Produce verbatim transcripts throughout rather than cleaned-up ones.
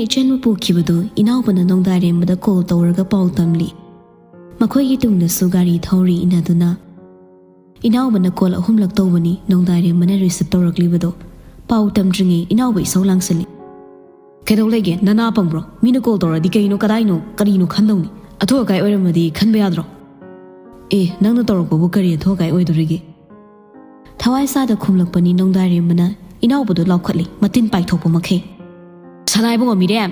ꯏꯆꯟꯕꯨ ꯄꯨꯈꯤꯕꯗꯨ ꯏꯅꯥꯎꯕꯅ ꯅꯣꯡꯗꯥꯏꯔꯦꯝꯕꯗ call ꯇꯧꯔꯒ ꯄꯥꯎ ꯇꯝꯂꯤ꯫ ꯃꯈꯣꯏꯒꯤ ꯇꯨꯡꯗꯁꯨ ꯒꯥꯔꯤ ꯊꯧꯔꯤ ꯏꯟꯅꯗꯨꯅ꯫ ꯏꯅꯥꯎꯕꯅ ꯀꯣꯜ ꯑꯍꯨꯝꯂꯛ ꯇꯧꯕꯅꯤ, ꯅꯣꯡꯗꯥꯏꯔꯦꯝꯕꯅ ꯔꯤꯁꯤꯞ ꯇꯧꯔꯛꯂꯤꯕꯗꯣ꯫ ꯄꯥꯎ ꯇꯝꯗ꯭ꯔꯤꯉꯩ ꯏꯅꯥꯎꯕ ꯏꯁꯧ ꯂꯥꯡꯁꯤꯜꯂꯤ꯫ "ꯀꯩꯗꯧ ꯂꯩꯒꯦ? ꯅꯅꯥ ꯄꯪꯕ꯭ꯔꯣ? ꯃꯤꯅ ꯀꯣꯜ ꯇꯧꯔꯗꯤ ꯀꯩꯅꯣ, ꯀꯗꯥꯏꯅꯣ, ꯀꯔꯤꯅꯣ ꯈꯟꯗꯧꯅꯤ꯫ ꯑꯊꯨ ꯑꯀꯥꯏ ꯑꯣꯏꯔꯝꯃꯗꯤ ꯈꯟꯕ ꯌꯥꯗ꯭ꯔꯣ?" "ꯑꯦ, ꯅꯪꯅ ꯇꯧꯔꯛꯄꯕꯨ ꯀꯔꯤ ꯑꯊꯨ ꯑꯀꯥꯏ ꯑꯣꯏꯗꯣꯔꯤꯒꯦ?" ꯊꯋꯥꯏ ꯁꯥꯗ ꯈꯨꯝꯂꯛꯄꯅꯤ ꯅꯣꯡꯗꯥꯏꯔꯦꯝꯕꯅ ꯏꯅꯥꯎꯕꯗꯨ ꯂꯥꯎꯈꯠꯂꯤ, ꯃꯇꯤꯟ ꯄꯥꯏꯊꯣꯛꯄ ꯃꯈꯩ꯫ "ꯁꯅꯥ ꯏꯕꯨꯡꯉꯣ ꯃꯤꯔꯦꯝ,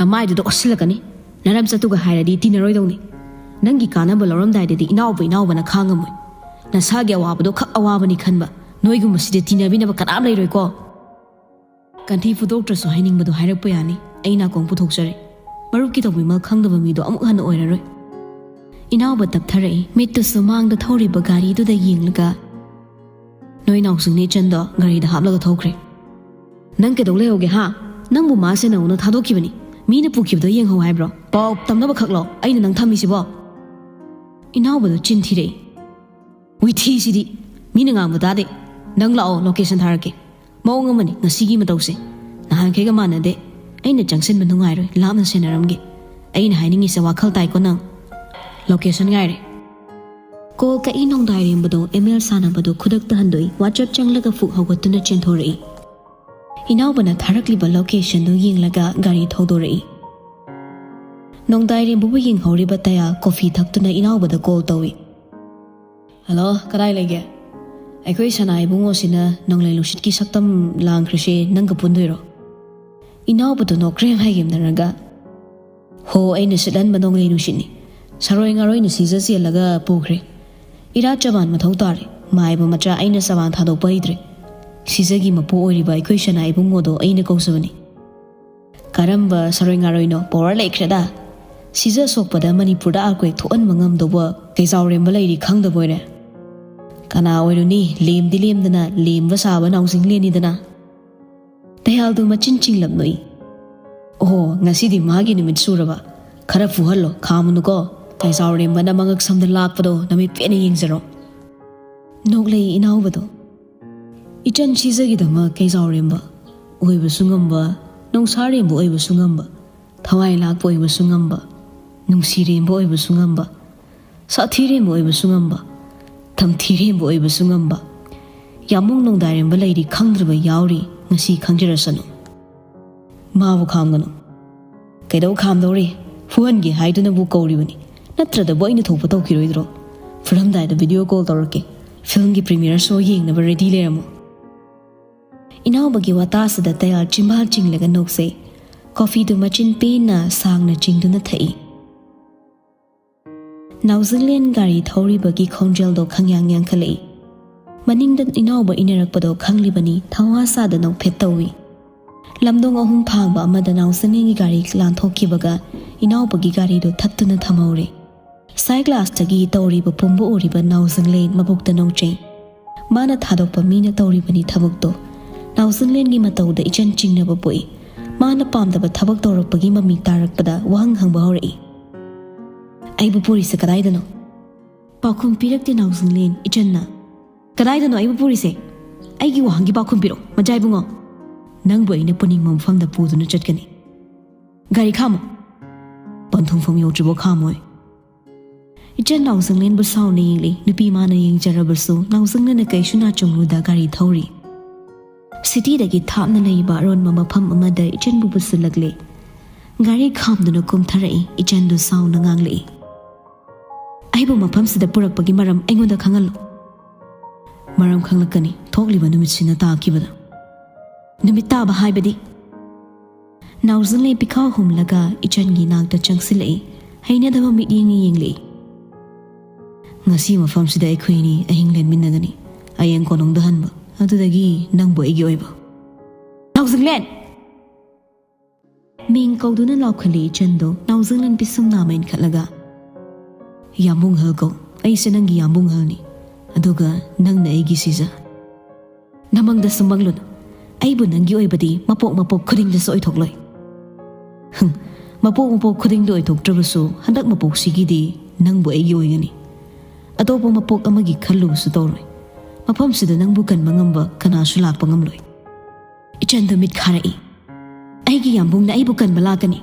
ꯅꯃꯥꯏꯗꯨꯗ ꯑꯣꯠꯁꯤꯜꯂꯛꯀꯅꯤ꯫ ꯅꯔꯝ ꯆꯠꯇꯨꯒ ꯍꯥꯏꯔꯗꯤ ꯇꯤꯟꯅꯔꯣꯏꯗꯧꯅꯤ꯫ ꯅꯪꯒꯤ ꯀꯥꯟꯅꯕ ꯂꯧꯔꯝꯗꯥꯏꯗꯗꯤ ꯏꯅꯥꯎꯕ ꯏꯅꯥꯎꯕꯅ ꯈꯥꯡꯉꯝꯃꯣꯏ꯫ ꯅꯁꯥꯒꯤ ꯑꯋꯥꯕꯗꯣ ꯈꯛ ꯑꯋꯥꯕꯅꯤ ꯈꯟꯕ꯫ ꯅꯣꯏꯒꯨꯝꯕꯁꯤꯗꯤ ꯇꯤꯟꯅꯕꯤꯅꯕ ꯀꯅꯥꯝ ꯂꯩꯔꯣꯏꯀꯣ꯫" ꯀꯟꯊꯤ ꯐꯨꯗꯣꯛꯇ꯭ꯔꯁꯨ ꯍꯥꯏꯅꯤꯡꯕꯗꯣ ꯍꯥꯏꯔꯛꯄ ꯌꯥꯅꯤ꯫ ꯑꯩ ꯅꯥꯀꯣꯡ ꯄꯨꯊꯣꯛꯆꯔꯦ꯫ ꯃꯔꯨꯞꯀꯤ ꯇꯧꯕꯤꯃꯜ ꯈꯪꯗꯕ ꯃꯤꯗꯣ ꯑꯃꯨꯛ ꯍꯟꯅ ꯑꯣꯏꯔꯔꯣꯏ꯫ ꯏꯅꯥꯎꯕ ꯇꯞꯊꯔꯛꯏ, ꯃꯤꯠꯇꯨꯁꯨ ꯃꯥꯡꯗ ꯊꯧꯔꯤꯕ ꯒꯥꯔꯤꯗꯨꯗ ꯌꯦꯡꯂꯒ꯫ ꯅꯣꯏ ꯅꯥꯎꯁꯤꯡꯅ ꯏꯆꯟꯗꯣ ꯒꯥꯔꯤꯗ ꯍꯥꯞꯂꯒ ꯊꯧꯈ꯭ꯔꯦ꯫ "ꯅꯪ ꯀꯩꯗꯧ ꯂꯩꯍꯧꯒꯦ ꯍꯥ? ꯅꯪꯕꯨ ꯃꯥ ꯁꯦꯟꯅꯧꯅ ꯊꯥꯗꯣꯛꯈꯤꯕꯅꯤ꯫ ꯃꯤꯅ ꯄꯨꯈꯤꯕꯗꯣ ꯌꯦꯡꯍꯧ ꯍꯥꯏꯕ꯭ꯔꯣ? ꯄꯥꯎ ꯇꯝꯅꯕ ꯈꯛꯂꯣ ꯑꯩꯅ ꯅꯪ ꯊꯝꯃꯤꯁꯤꯕꯣ?" ꯏꯅꯥꯎꯕꯗꯣ ꯆꯤꯟ ꯊꯤꯔꯛꯏ꯫ "ꯋꯤꯊꯤꯁꯤꯗꯤ! ꯃꯤꯅ ꯉꯥꯡꯕ ꯇꯥꯗꯦ꯫ ꯅꯪ ꯂꯥꯛꯑꯣ, ꯂꯣꯀꯦꯁꯟ ꯊꯥꯔꯛꯀꯦ꯫ ꯃꯑꯣꯡ ꯑꯃꯅꯤ ꯉꯁꯤꯒꯤ ꯃꯇꯧꯁꯦ꯫ ꯅꯍꯥꯟꯈꯩꯒ ꯃꯥꯟꯅꯗꯦ꯫ ꯑꯩꯅ ꯆꯪꯁꯤꯟꯕ ꯅꯨꯡꯉꯥꯏꯔꯣꯏ, ꯂꯥꯞꯅ ꯁꯦꯟꯅꯔꯝꯒꯦ꯫ ꯑꯩꯅ ꯍꯥꯏꯅꯤꯡꯉꯤꯁꯦ ꯋꯥꯈꯜ ꯇꯥꯏꯀꯣ ꯅꯪ? ꯂꯣꯀꯦꯁꯟ ꯉꯥꯏꯔꯦ꯫" ꯀꯣꯜ ꯀꯛꯏ ꯅꯣꯡꯗꯥꯏꯔꯦꯝꯕꯗꯣ ꯑꯦꯝ ꯑꯦꯜ ꯁꯥꯟꯅꯕꯗꯣ ꯈꯨꯗꯛꯇ ꯍꯟꯗꯣꯛꯏ, ꯋꯥꯆꯞ ꯆꯪꯂꯒ ꯐꯨꯛ ꯍꯧꯒꯠꯇꯨꯅ ꯆꯦꯟꯊꯣꯔꯛꯏ꯫ ꯏꯅꯥꯎꯕꯅ ꯊꯥꯔꯛꯂꯤꯕ ꯂꯣꯀꯦꯁꯟꯗꯨ ꯌꯦꯡꯂꯒ ꯒꯥꯔꯤ ꯊꯧꯗꯣꯔꯛꯏ꯫ ꯅꯣꯡꯗꯥꯏꯔꯦꯝꯕꯕꯨ ꯌꯦꯡꯍꯧꯔꯤꯕ ꯇꯌꯥꯜ ꯀꯣꯐꯤ ꯊꯛꯇꯨꯅ ꯏꯅꯥꯎꯕꯗ ꯀꯣꯜ ꯇꯧꯏ꯫ "ꯍꯜꯂꯣ, ꯀꯗꯥꯏ ꯂꯩꯒꯦ? ꯑꯩꯈꯣꯏ ꯁꯅꯥ ꯏꯕꯨꯡꯉꯣꯁꯤꯅ ꯅꯣꯡꯂꯩ ꯅꯨꯡꯁꯤꯠꯀꯤ ꯁꯛꯇꯝ ꯂꯥꯡꯈ꯭ꯔꯤꯁꯦ ꯅꯪꯒ ꯄꯨꯟꯗꯣꯏꯔꯣ?" ꯏꯅꯥꯎꯕꯗꯨ ꯅꯣꯛꯈ꯭ꯔꯦꯝ ꯍꯥꯏꯒꯦꯝꯅꯔꯒ, "ꯍꯣ, ꯑꯩꯅ ꯁꯤꯠꯍꯟꯕ ꯅꯣꯡꯂꯩ ꯅꯨꯡꯁꯤꯠꯅꯤ꯫ ꯁꯔꯣꯏ ꯉꯥꯔꯣꯏꯅ ꯁꯤꯖ ꯆꯦꯜꯂꯒ ꯄꯨꯈ꯭ꯔꯦ꯫ ꯏꯔꯥꯠ ꯆꯕꯥꯟ ꯃꯊꯧ ꯇꯥꯔꯦ꯫ ꯃꯥꯏꯕ ꯃꯆꯥ ꯑꯩꯅ ꯆꯕꯥꯟ ꯊꯥꯗꯣꯛꯄ ꯍꯩꯇ꯭ꯔꯦ꯫ ꯁꯤꯖꯒꯤ ꯃꯄꯨ ꯑꯣꯏꯔꯤꯕ ꯑꯩꯈꯣꯏ ꯁꯅꯥ ꯏꯕꯨꯡꯉꯣꯗꯣ ꯑꯩꯅ ꯀꯧꯖꯕꯅꯤ꯫ ꯀꯔꯝꯕ ꯁꯔꯣꯏ ꯉꯥꯔꯣꯏꯅꯣ? ꯄꯋꯥꯔ ꯂꯩꯈ꯭ꯔꯦꯗ꯫ ꯁꯤꯖ ꯁꯣꯛꯄꯗ ꯃꯅꯤꯄꯨꯔꯗ ꯑꯥꯔꯀ꯭ꯋꯦꯛ ꯊꯣꯛꯍꯟꯕ ꯉꯝꯗꯧꯕ ꯀꯩꯖꯥꯎꯔꯦꯝꯕ ꯂꯩꯔꯤ ꯈꯪꯗꯕ ꯑꯣꯏꯔꯦ? ꯀꯅꯥ ꯑꯣꯏꯔꯨꯅꯤ? ꯂꯦꯝꯗꯤ ꯂꯦꯝꯗꯅ ꯂꯦꯝꯕ ꯁꯥꯕ ꯅꯥꯎꯖꯤꯡꯂꯦꯟꯅꯤꯗꯅ꯫" ꯇꯌꯥꯜꯗꯨ ꯃꯆꯤꯟ ꯆꯤꯡꯂꯞ ꯅꯣꯛꯏ꯫ "ꯑꯣꯍꯣ, ꯉꯁꯤꯗꯤ ꯃꯥꯒꯤ ꯅꯨꯃꯤꯠ ꯁꯨꯔꯕ? ꯈꯔ ꯐꯨꯍꯜꯂꯣ, ꯈꯥꯝꯃꯨꯅꯨꯀꯣ꯫ ꯀꯩꯖꯥꯎꯔꯦꯝꯕꯅ ꯃꯉꯛ ꯁꯝꯗ ꯂꯥꯛꯄꯗꯣ ꯅꯃꯤꯠ ꯄꯦꯟꯅ ꯌꯦꯡꯖꯔꯣ꯫" ꯅꯣꯛꯂꯛꯏ ꯏꯅꯥꯎꯕꯗꯣ꯫ ꯏꯆꯟ ꯁꯤꯖꯒꯤꯗꯃꯛ ꯀꯩꯖꯥꯎꯔꯦꯝꯕ ꯑꯣꯏꯕꯁꯨ ꯉꯝꯕ ꯅꯣꯡꯁꯥꯔꯦꯝꯕ ꯑꯣꯏꯕꯁꯨ ꯉꯝꯕ, ꯊꯋꯥꯏ ꯂꯥꯛꯄ ꯑꯣꯏꯕꯁꯨ ꯉꯝꯕ, ꯅꯨꯡꯁꯤꯔꯦꯝꯕ ꯑꯣꯏꯕꯁꯨ ꯉꯝꯕ, ꯁꯥꯊꯤꯔꯦꯝꯕ ꯑꯣꯏꯕꯁꯨ ꯉꯝꯕ, ꯇꯝꯊꯤꯔꯦꯝꯕ ꯑꯣꯏꯕꯁꯨ ꯉꯝꯕ, ꯌꯥꯝꯕꯨꯡ ꯅꯣꯡꯗꯥꯏꯔꯦꯝꯕ ꯂꯩꯔꯤ ꯈꯪꯗ꯭ꯔꯕ ꯌꯥꯎꯔꯤ, ꯉꯁꯤ ꯈꯪꯖꯔꯁꯅꯨ꯫ ꯃꯥꯕꯨ ꯈꯥꯝꯒꯅꯨ꯫ ꯀꯩꯗꯧ ꯈꯥꯝꯗꯧꯔꯤ? ꯐꯨꯍꯟꯒꯦ ꯍꯥꯏꯗꯨꯅꯕꯨ ꯀꯧꯔꯤꯕꯅꯤ꯫ ꯅꯠꯇ꯭ꯔꯗꯕꯨ ꯑꯩꯅ ꯊꯣꯛꯄ ꯇꯧꯈꯤꯔꯣꯏꯗ꯭ꯔꯣ? ꯐꯨꯔꯝꯗꯥꯏꯗ video call ꯇꯧꯔꯛꯀꯦ꯫ Filmꯒꯤ premiere show ꯌꯦꯡꯅꯕ ready ꯂꯩꯔꯝꯃꯨ꯫ ꯏꯅꯥꯎꯕꯒꯤ ꯋꯥꯇꯥꯁꯤꯗ ꯇꯌꯥꯜ ꯆꯤꯝꯕꯥꯜ ꯆꯤꯡꯂꯒ ꯅꯣꯛꯆꯩ꯫ Coffeeꯗꯨ ꯃꯆꯤꯟ ꯄꯦꯟꯅ ꯁꯥꯡꯅ ꯆꯤꯡꯗꯨꯅ ꯊꯛꯏ꯫ ꯅꯥꯎꯖꯤꯡꯂꯦꯟ ꯒꯥꯔꯤ ꯊꯧꯔꯤꯕꯒꯤ ꯈꯣꯟꯖꯦꯜꯗꯣ ꯈꯪꯌꯥꯡ ꯌꯥꯡꯈꯠꯂꯛꯏ꯫ ꯃꯅꯤꯡꯗ ꯏꯅꯥꯎꯕ ꯏꯟꯅꯔꯛꯄꯗꯣ ꯈꯪꯂꯤꯕꯅꯤ, ꯊꯋꯥ ꯁꯥꯗ ꯅꯣꯛꯐꯦꯠ ꯇꯧꯏ꯫ ꯂꯝꯗꯣꯡ ꯑꯍꯨꯝ ꯐꯥꯡꯕ ꯑꯃꯗ ꯅꯥꯎꯖꯤꯡꯂꯦꯟꯒꯤ ꯒꯥꯔꯤ ꯂꯥꯟꯊꯣꯛꯈꯤꯕꯒ ꯏꯅꯥꯎꯕꯒꯤ ꯒꯥꯔꯤꯗꯨ ꯊꯠꯇꯨꯅ ꯊꯝꯍꯧꯔꯦ꯫ Side glassꯇꯒꯤ ꯇꯧꯔꯤꯕ ꯄꯨꯝꯕ ꯎꯔꯤꯕ ꯅꯥꯎꯖꯤꯡꯂꯦꯟ ꯃꯕꯨꯛꯇ ꯅꯣꯡꯆꯩ꯫ ꯃꯥꯅ ꯊꯥꯗꯣꯛꯄ ꯃꯤꯅ ꯇꯧꯔꯤꯕꯅꯤ ꯊꯕꯛꯇꯣ꯫ ꯅꯥꯎꯖꯤꯡꯂꯦꯟꯒꯤ ꯃꯇꯧꯗ ꯏꯆꯟ ꯆꯤꯡꯅꯕ ꯄꯣꯛꯏ꯫ ꯃꯥꯅ ꯄꯥꯝꯗꯕ ꯊꯕꯛ ꯇꯧꯔꯛꯄꯒꯤ ꯃꯃꯤ ꯇꯥꯔꯛꯄꯗ ꯋꯥꯍꯪ ꯍꯪꯕ ꯍꯧꯔꯛꯏ꯫ "ꯑꯩꯕꯨ ꯄꯨꯔꯤꯁꯦ ꯀꯗꯥꯏꯗꯅꯣ?" ꯄꯥꯎꯈꯨꯝ ꯄꯤꯔꯛꯇꯦ ꯅꯥꯎꯖꯤꯡꯂꯦꯟ ꯏꯆꯟꯅ꯫ "ꯀꯗꯥꯏꯗꯅꯣ ꯑꯩꯕꯨ ꯄꯨꯔꯤꯁꯦ? ꯑꯩꯒꯤ ꯋꯥꯍꯪꯒꯤ ꯄꯥꯎꯈꯨꯝ ꯄꯤꯔꯛꯑꯣ, ꯃꯖꯥ ꯏꯕꯨꯡꯉꯣ꯫ ꯅꯪꯕꯨ ꯑꯩꯅ ꯄꯨꯅꯤꯡꯕ ꯃꯐꯝꯗ ꯄꯨꯗꯨꯅ ꯆꯠꯀꯅꯤ꯫ ꯒꯥꯔꯤ ꯈꯥꯝꯃꯣ꯫ ꯄꯟꯊꯨꯡꯐꯝ ꯌꯧꯗ꯭ꯔꯤꯕꯧ ꯈꯥꯝꯃꯣꯏ꯫" ꯏꯆꯟ ꯅꯥꯎꯖꯤꯡꯂꯦꯟꯕꯨ ꯁꯥꯎꯅ ꯌꯦꯡꯂꯤ꯫ ꯅꯨꯄꯤ ꯃꯥꯅ ꯌꯦꯡꯖꯔꯕꯁꯨ ꯅꯥꯎꯖꯤꯡꯂꯦꯟꯅ ꯀꯩꯁꯨ ꯅꯥꯆꯨꯡꯂꯨꯗ ꯒꯥꯔꯤ ꯊꯧꯔꯤ꯫ Cityꯗꯒꯤ ꯊꯥꯞꯅ ꯂꯩꯕ ꯑꯔꯣꯟꯕ ꯃꯐꯝ ꯑꯃꯗ ꯏꯆꯟꯕꯨ ꯄꯨꯁꯤꯜꯂꯛꯂꯦ꯫ ꯒꯥꯔꯤ ꯈꯥꯝꯗꯨꯅ ꯀꯨꯝꯊꯔꯛꯏ꯫ ꯏꯆꯟꯗꯨ ꯁꯥꯎꯅ ꯉꯥꯡꯂꯛꯏ, "ꯑꯩꯕꯨ ꯃꯐꯝꯁꯤꯗ ꯄꯨꯔꯛꯄꯒꯤ ꯃꯔꯝ ꯑꯩꯉꯣꯟꯗ ꯈꯪꯍꯜꯂꯨ꯫" "ꯃꯔꯝ ꯈꯪꯂꯛꯀꯅꯤ, ꯊꯣꯛꯂꯤꯕ ꯅꯨꯃꯤꯠꯁꯤꯅ ꯇꯥꯈꯤꯕꯗ꯫" "ꯅꯨꯃꯤꯠ ꯇꯥꯕ ꯍꯥꯏꯕꯗꯤ?" ꯅꯥꯎꯖꯤꯡꯂꯦꯟ ꯄꯤꯈꯥꯎ ꯍꯨꯝꯂꯒ ꯏꯆꯟꯒꯤ ꯅꯥꯛꯇ ꯆꯪꯁꯤꯜꯂꯛꯏ꯫ ꯍꯩꯅꯗꯕ ꯃꯤꯠꯌꯦꯡꯅ ꯌꯦꯡꯂꯛꯏ꯫ "ꯉꯁꯤ ꯃꯐꯝꯁꯤꯗ ꯑꯩꯈꯣꯏꯅꯤ ꯑꯍꯤꯡ ꯂꯦꯟꯃꯤꯟꯅꯒꯅꯤ꯫ ꯑꯌꯦꯡ ꯀꯣꯅꯨꯡꯗ ꯍꯟꯕ, ꯑꯗꯨꯗꯒꯤ ꯅꯪꯕꯨ ꯑꯩꯒꯤ ꯑꯣꯏꯕ꯫" "ꯅꯥꯎꯖꯤꯡꯂꯦꯟ!" ꯃꯤꯡ ꯀꯧꯗꯨꯅ ꯂꯥꯎꯈꯠꯂꯤ ꯏꯆꯟꯗꯣ ꯅꯥꯎꯖꯤꯡꯂꯦꯟ ꯄꯤꯁꯨꯝ ꯅꯥꯝꯃ ꯏꯟꯈꯠꯂꯒ꯫ "ꯌꯥꯝꯕꯨꯡ ꯑꯍꯜ ꯀꯧ꯫ ꯑꯩꯁꯦ ꯅꯪꯒꯤ ꯌꯥꯝꯕꯨꯡ ꯑꯍꯜꯅꯤ꯫ ꯑꯗꯨꯒ ꯅꯪꯅ ꯑꯩꯒꯤ ꯁꯤꯖ꯫ ꯅꯃꯪꯗ ꯁꯨꯃꯪꯂꯨꯅꯨ꯫ ꯑꯩꯕꯨ ꯅꯪꯒꯤ ꯑꯣꯏꯕꯗꯤ ꯃꯄꯣꯛ ꯃꯄꯣꯛ ꯈꯨꯗꯤꯡꯗꯁꯨ ꯑꯣꯏꯊꯣꯛꯂꯣꯏ꯫" "ꯍꯨꯝ, ꯃꯄꯣꯛ ꯃꯄꯣꯛ ꯈꯨꯗꯤꯡꯗ ꯑꯣꯏꯊꯣꯛꯇ꯭ꯔꯕꯁꯨ ꯍꯟꯗꯛ ꯃꯄꯣꯛꯁꯤꯒꯤꯗꯤ ꯅꯪꯕꯨ ꯑꯩꯒꯤ ꯑꯣꯏꯒꯅꯤ꯫ ꯑꯇꯣꯞꯄ ꯃꯄꯣꯛ ꯑꯃꯒꯤ ꯈꯜꯂꯨꯕꯁꯨ ꯇꯧꯔꯣꯏ꯫ ꯃꯐꯝꯁꯤꯗ ꯅꯪꯕꯨ ꯀꯟꯕ ꯉꯝꯕ ꯀꯅꯥꯁꯨ ꯂꯥꯛꯄ ꯉꯝꯂꯣꯏ꯫" ꯏꯆꯟꯗ ꯃꯤꯠ ꯈꯥꯔꯛꯏ꯫ ꯑꯩꯒꯤ ꯌꯥꯝꯕꯨꯡꯅ ꯑꯩꯕꯨ ꯀꯟꯕ ꯂꯥꯛꯀꯅꯤ꯫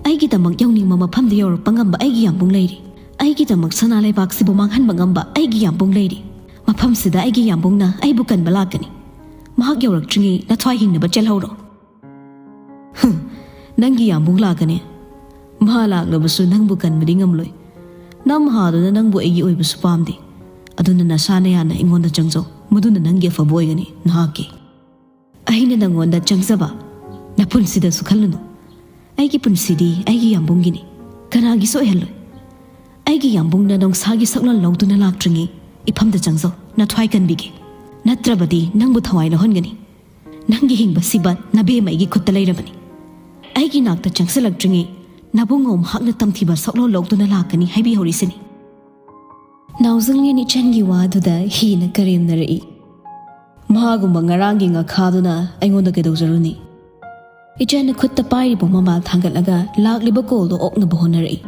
ꯑꯩꯒꯤꯗꯃꯛ ꯌꯧꯅꯤꯡꯕ ꯃꯐꯝꯗ ꯌꯧꯔꯛꯄ ꯉꯝꯕ ꯑꯩꯒꯤ ꯌꯥꯝꯕꯨꯡ ꯂꯩꯔꯤ꯫ ꯑꯩꯒꯤꯗꯃꯛ ꯁꯅꯥ ꯂꯩꯕꯥꯛꯁꯤꯕꯨ ꯃꯥꯡꯍꯟꯕ ꯉꯝꯕ ꯑꯩꯒꯤ ꯌꯥꯝꯕꯨꯡ ꯂꯩꯔꯤ꯫ ꯃꯐꯝꯁꯤꯗ ꯑꯩꯒꯤ ꯌꯥꯝꯕꯨꯡꯅ ꯑꯩꯕꯨ ꯀꯟꯕ ꯂꯥꯛꯀꯅꯤ꯫ ꯃꯍꯥꯛ ꯌꯧꯔꯛꯇ꯭ꯔꯤꯉꯩ ꯅꯊ꯭ꯋꯥꯏ ꯍꯤꯡꯅꯕ ꯆꯦꯜꯍꯧꯔꯣ꯫ ꯍꯨꯝ, ꯅꯪꯒꯤ ꯌꯥꯝꯕꯨꯡ ꯂꯥꯛꯀꯅꯤ꯫ ꯃꯍꯥꯛ ꯂꯥꯛꯂꯕꯁꯨ ꯅꯪꯕꯨ ꯀꯟꯕꯗꯤ ꯉꯝꯂꯣꯏ꯫ ꯅꯝꯍꯥꯗꯨꯅ ꯅꯪꯕꯨ ꯑꯩꯒꯤ ꯑꯣꯏꯕꯁꯨ ꯄꯥꯝꯗꯦ꯫ ꯑꯗꯨꯅ ꯅꯁꯥꯅ ꯌꯥꯅ ꯑꯩꯉꯣꯟꯗ ꯆꯪꯖꯧ, ꯃꯗꯨꯅ ꯅꯪꯒꯤ ꯑꯐꯕ ꯑꯣꯏꯒꯅꯤ, ꯅꯍꯥꯛꯀꯤ꯫ ꯑꯩꯅ ꯅꯪꯉꯣꯟꯗ ꯆꯪꯖꯕ ꯅꯄꯨꯟꯁꯤꯗꯁꯨ ꯈꯜꯂꯨꯅꯨ꯫ ꯑꯩꯒꯤ ꯄꯨꯟꯁꯤꯗꯤ ꯑꯩꯒꯤ ꯌꯥꯝꯕꯨꯡꯒꯤꯅꯤ, ꯀꯅꯥꯒꯤꯁꯨ ꯑꯣꯏꯍꯜꯂꯣꯏ꯫ ꯑꯩꯒꯤ ꯌꯥꯝꯕꯨꯡꯅ ꯅꯣꯡꯁꯥꯒꯤ ꯁꯛꯂꯣꯟ ꯂꯧꯗꯨꯅ ꯂꯥꯛꯇ꯭ꯔꯤꯉꯩ ꯏꯐꯝꯗ ꯆꯪꯖꯧ, ꯅꯊ꯭ꯋꯥꯏ ꯀꯟꯕꯤꯒꯦ꯫ ꯅꯠꯇ꯭ꯔꯕꯗꯤ ꯅꯪꯕꯨ ꯊꯋꯥꯏ ꯂꯧꯍꯟꯒꯅꯤ꯫ ꯅꯪꯒꯤ ꯍꯤꯡꯕꯁꯤꯕ ꯅꯕꯦꯝꯃ ꯑꯩꯒꯤ ꯈꯨꯠꯇ ꯂꯩꯔꯕꯅꯤ꯫ ꯑꯩꯒꯤ ꯅꯥꯛꯇ ꯆꯪꯁꯤꯜꯂꯛꯇ꯭ꯔꯤꯉꯩ ꯅꯕꯨꯡꯉꯣ ꯃꯍꯥꯛꯅ ꯇꯝꯊꯤꯕ ꯁꯛꯂꯣꯟ ꯂꯧꯗꯨꯅ ꯂꯥꯛꯀꯅꯤ ꯍꯥꯏꯕꯤꯍꯧꯔꯤꯁꯤꯅꯤ꯫ ꯅꯥꯎꯖꯤꯡꯂꯦꯟ ꯏꯆꯟꯒꯤ ꯋꯥꯗꯨꯗ ꯍꯦꯟꯅ ꯀꯔꯦꯝꯅꯔꯛꯏ꯫ ꯃꯥꯒꯨꯝꯕ ꯉꯔꯥꯡꯒꯤ ꯉꯥꯈꯥꯗꯨꯅ ꯑꯩꯉꯣꯟꯗ ꯀꯩꯗꯧꯖꯔꯨꯅꯤ? ꯏꯆꯟꯅ ꯈꯨꯠꯇ ꯄꯥꯏꯔꯤꯕ ꯃꯣꯕꯥꯏꯜ ꯊꯥꯡꯒꯠꯂꯒ ꯂꯥꯛꯂꯤꯕ ꯀꯣꯜꯗꯣ ꯑꯣꯛꯅꯕ ꯍꯣꯠꯅꯔꯛꯏ꯫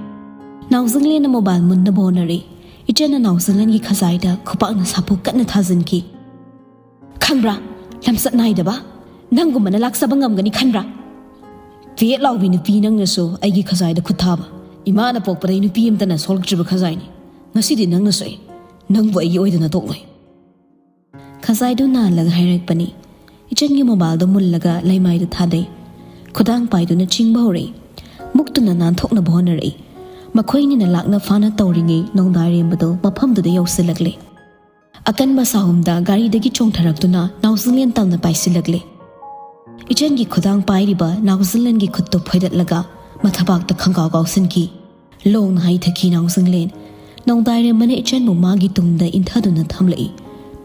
ꯅꯥꯎꯖꯤꯡꯂꯦꯟꯅ ꯃꯣꯕꯥꯏꯜ ꯃꯨꯟꯅꯕ ꯍꯣꯠꯅꯔꯛꯏ꯫ ꯏꯆꯟꯅ ꯅꯥꯎꯖꯤꯡꯂꯦꯟꯒꯤ ꯈꯖꯥꯏꯗ ꯈꯨꯄꯥꯛꯅ ꯁꯥꯐꯨ ꯀꯟꯅ ꯊꯥꯖꯤꯟꯈꯤ꯫ "ꯈꯪꯕ꯭ꯔꯥ? ꯂꯝꯆꯠ ꯅꯥꯏꯗꯕ꯫ ꯅꯪꯒꯨꯝꯕꯅ ꯂꯥꯛꯆꯕ ꯉꯝꯒꯅꯤ ꯈꯟꯕ꯭ꯔꯥ? ꯐꯦꯠ ꯂꯥꯎꯕꯤ ꯅꯨꯄꯤ ꯅꯪꯅꯁꯨ ꯑꯩꯒꯤ ꯈꯖꯥꯏꯗ ꯈꯨꯠ ꯊꯥꯕ꯫ ꯏꯃꯥꯅ ꯄꯣꯛꯄꯗꯩ ꯅꯨꯄꯤ ꯑꯃꯇꯅ ꯁꯣꯛꯂꯛꯇ꯭ꯔꯤꯕ ꯈꯖꯥꯏꯅꯤ꯫ ꯉꯁꯤꯗꯤ ꯅꯪꯅ ꯁꯣꯛꯏ꯫ ꯅꯪꯕꯨ ꯑꯩꯒꯤ ꯑꯣꯏꯗꯅ ꯇꯣꯛꯂꯣꯏ꯫" ꯈꯖꯥꯏꯗꯨ ꯅꯥꯜꯂꯒ ꯍꯥꯏꯔꯛꯄꯅꯤ꯫ ꯏꯆꯟꯒꯤ ꯃꯣꯕꯥꯏꯜꯗꯨ ꯃꯨꯜꯂꯒ ꯂꯩꯃꯥꯏꯗ ꯊꯥꯗꯩ꯫ ꯈꯨꯗꯥꯡ ꯄꯥꯏꯗꯨꯅ ꯆꯤꯡꯕ ꯍꯧꯔꯛꯏ꯫ ꯃꯨꯛꯇꯨꯅ ꯅꯥꯟꯊꯣꯛꯅꯕ ꯍꯣꯠꯅꯔꯛꯏ꯫ ꯃꯈꯣꯏꯅꯤꯅ ꯂꯥꯛꯅ ꯐꯥꯅ ꯇꯧꯔꯤꯉꯩ ꯅꯣꯡꯗꯥꯏꯔꯦꯝꯕꯗꯨ ꯃꯐꯝꯗꯨꯗ ꯌꯧꯁꯤꯜꯂꯛꯂꯦ꯫ ꯑꯀꯟꯕ ꯁꯥꯍꯨꯝꯗ ꯒꯥꯔꯤꯗꯒꯤ ꯆꯣꯡꯊꯔꯛꯇꯨꯅ ꯅꯥꯎꯖꯤꯡꯂꯦꯟ ꯇꯝꯅ ꯄꯥꯏꯁꯤꯜꯂꯛꯂꯦ꯫ ꯏꯆꯟꯒꯤ ꯈꯨꯗꯥꯡ ꯄꯥꯏꯔꯤꯕ ꯅꯥꯎꯖꯤꯡꯂꯦꯟꯒꯤ ꯈꯨꯠꯇꯨ ꯐꯣꯏꯗꯠꯂꯒ ꯃꯊꯕꯥꯛꯇ ꯈꯪꯒꯥꯎ ꯀꯥꯎꯁꯤꯟꯈꯤ꯫ ꯂꯣꯡꯅ ꯍꯥꯏꯊꯈꯤ ꯅꯥꯎꯖꯤꯡꯂꯦꯟ꯫ ꯅꯣꯡꯗꯥꯏꯔꯦꯝꯕꯅ ꯏꯆꯟꯕꯨ ꯃꯥꯒꯤ ꯇꯨꯡꯗ ꯏꯟꯊꯗꯨꯅ ꯊꯝꯂꯛꯏ꯫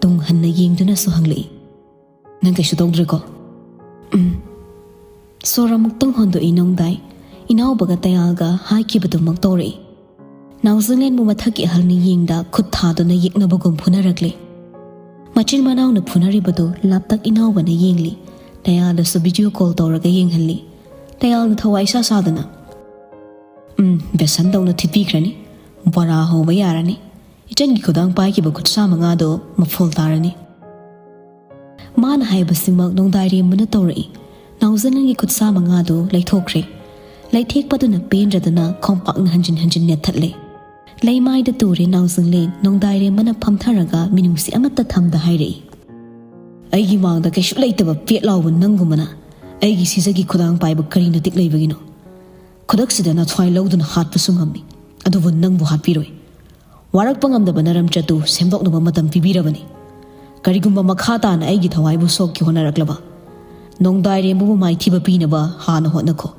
ꯇꯨꯡ ꯍꯟꯅ ꯌꯦꯡꯗꯨꯅꯁꯨ ꯍꯪꯂꯛꯏ, "ꯅꯪ ꯀꯩꯁꯨ ꯇꯧꯗ꯭ꯔꯦꯀꯣ?" "ꯎꯝ꯫" ꯁꯣꯔ ꯑꯃꯨꯛꯇꯪ ꯍꯣꯟꯗꯣꯛꯏ ꯅꯣꯡꯗꯥꯏ꯫ ꯏꯅꯥꯎꯕꯒ ꯇꯌꯥꯜꯒ ꯍꯥꯏꯈꯤꯕꯗꯨꯃꯛ ꯇꯧꯔꯛꯏ꯫ ꯅꯥꯎꯖꯤꯡꯂꯦꯟꯕꯨ ꯃꯊꯛꯀꯤ ꯑꯍꯜꯅ ꯌꯦꯡꯗ ꯈꯨꯠ ꯊꯥꯗꯨꯅ ꯌꯦꯛꯅꯕꯒꯨꯝ ꯐꯨꯅꯔꯛꯂꯦ꯫ ꯃꯆꯤꯟ ꯃꯅꯥꯎꯅ ꯐꯨꯅꯔꯤꯕꯗꯨ ꯂꯥꯞꯇꯛ ꯏꯅꯥꯎꯕꯅ ꯌꯦꯡꯂꯤ꯫ ꯇꯌꯥꯜꯗꯁꯨ ꯚꯤꯗꯤꯑꯣ ꯀꯣꯜ ꯇꯧꯔꯒ ꯌꯦꯡꯍꯜꯂꯤ꯫ ꯇꯌꯥꯜꯅ ꯊꯋꯥꯏ ꯏꯁꯥ ꯁꯥꯗꯅ, "ꯎꯝ, ꯕꯦꯁꯟ ꯇꯧꯅ ꯊꯤꯠꯄꯤꯈ꯭ꯔꯅꯤ꯫ ꯕꯣꯔꯥ ꯍꯧꯕ ꯌꯥꯔꯅꯤ꯫ ꯏꯆꯟꯒꯤ ꯈꯨꯗꯥꯡ ꯄꯥꯏꯈꯤꯕ ꯈꯨꯠꯁꯥ ꯃꯉꯥꯗꯣ ꯃꯐꯣꯜ ꯇꯥꯔꯅꯤ꯫" ꯃꯥꯅ ꯍꯥꯏꯕꯁꯤꯃꯛ ꯅꯣꯡꯗꯥꯏꯔꯦꯝꯕꯅ ꯇꯧꯔꯛꯏ꯫ ꯅꯥꯎꯖꯥꯂꯦꯟꯒꯤ ꯈꯨꯠꯁꯥ ꯃꯉꯥꯗꯨ ꯂꯩꯊꯣꯛꯈ꯭ꯔꯦ꯫ ꯂꯩꯊꯦꯛꯄꯗꯨꯅ ꯄꯦꯟꯗ꯭ꯔꯗꯨꯅ ꯈꯣꯡꯄꯥꯛꯅ ꯍꯟꯖꯤꯟ ꯍꯟꯖꯤꯟ ꯅꯦꯠꯊꯠꯂꯦ꯫ ꯂꯩꯃꯥꯏꯗ ꯇꯨꯔꯦ ꯅꯥꯎꯖꯥꯂꯦꯟ, ꯅꯣꯡꯗꯥꯏꯔꯦꯝꯕꯅ ꯐꯝꯊꯔꯒ ꯃꯤꯅꯨꯡꯁꯤ ꯑꯃꯠꯇ ꯊꯝꯗ ꯍꯥꯏꯔꯛꯏ꯫ "ꯑꯩꯒꯤ ꯃꯥꯡꯗ ꯀꯩꯁꯨ ꯂꯩꯇꯕ ꯄꯦꯠ ꯂꯥꯎꯕ ꯅꯪꯒꯨꯝꯕꯅ ꯑꯩꯒꯤ ꯁꯤꯖꯒꯤ ꯈꯨꯗꯥꯡ ꯄꯥꯏꯕ ꯀꯔꯤ ꯅꯇꯤꯛ ꯂꯩꯕꯒꯤꯅꯣ? ꯈꯨꯗꯛꯁꯤꯗ ꯅꯊ꯭ꯋꯥꯏ ꯂꯧꯗꯨꯅ ꯍꯥꯠꯄꯁꯨ ꯉꯝꯃꯤ, ꯑꯗꯨꯕꯨ ꯅꯪꯕꯨ ꯍꯥꯠꯄꯤꯔꯣꯏ꯫ ꯋꯥꯔꯛꯄ ꯉꯝꯗꯕ ꯅꯔꯝꯆꯠꯇꯨ ꯁꯦꯝꯗꯣꯛꯅꯕ ꯃꯇꯝ ꯄꯤꯕꯤꯔꯕꯅꯤ꯫ ꯀꯔꯤꯒꯨꯝꯕ ꯃꯈꯥ ꯇꯥꯅ ꯑꯩꯒꯤ ꯊꯋꯥꯏꯕꯨ ꯁꯣꯛꯀꯦ ꯍꯣꯠꯅꯔꯛꯂꯕ, ꯅꯣꯡꯗꯥꯏꯔꯦꯝꯕꯕꯨ ꯃꯥꯏꯊꯤꯕ ꯄꯤꯅꯕ ꯍꯥꯟꯅ ꯍꯣꯠꯅꯈꯣ꯫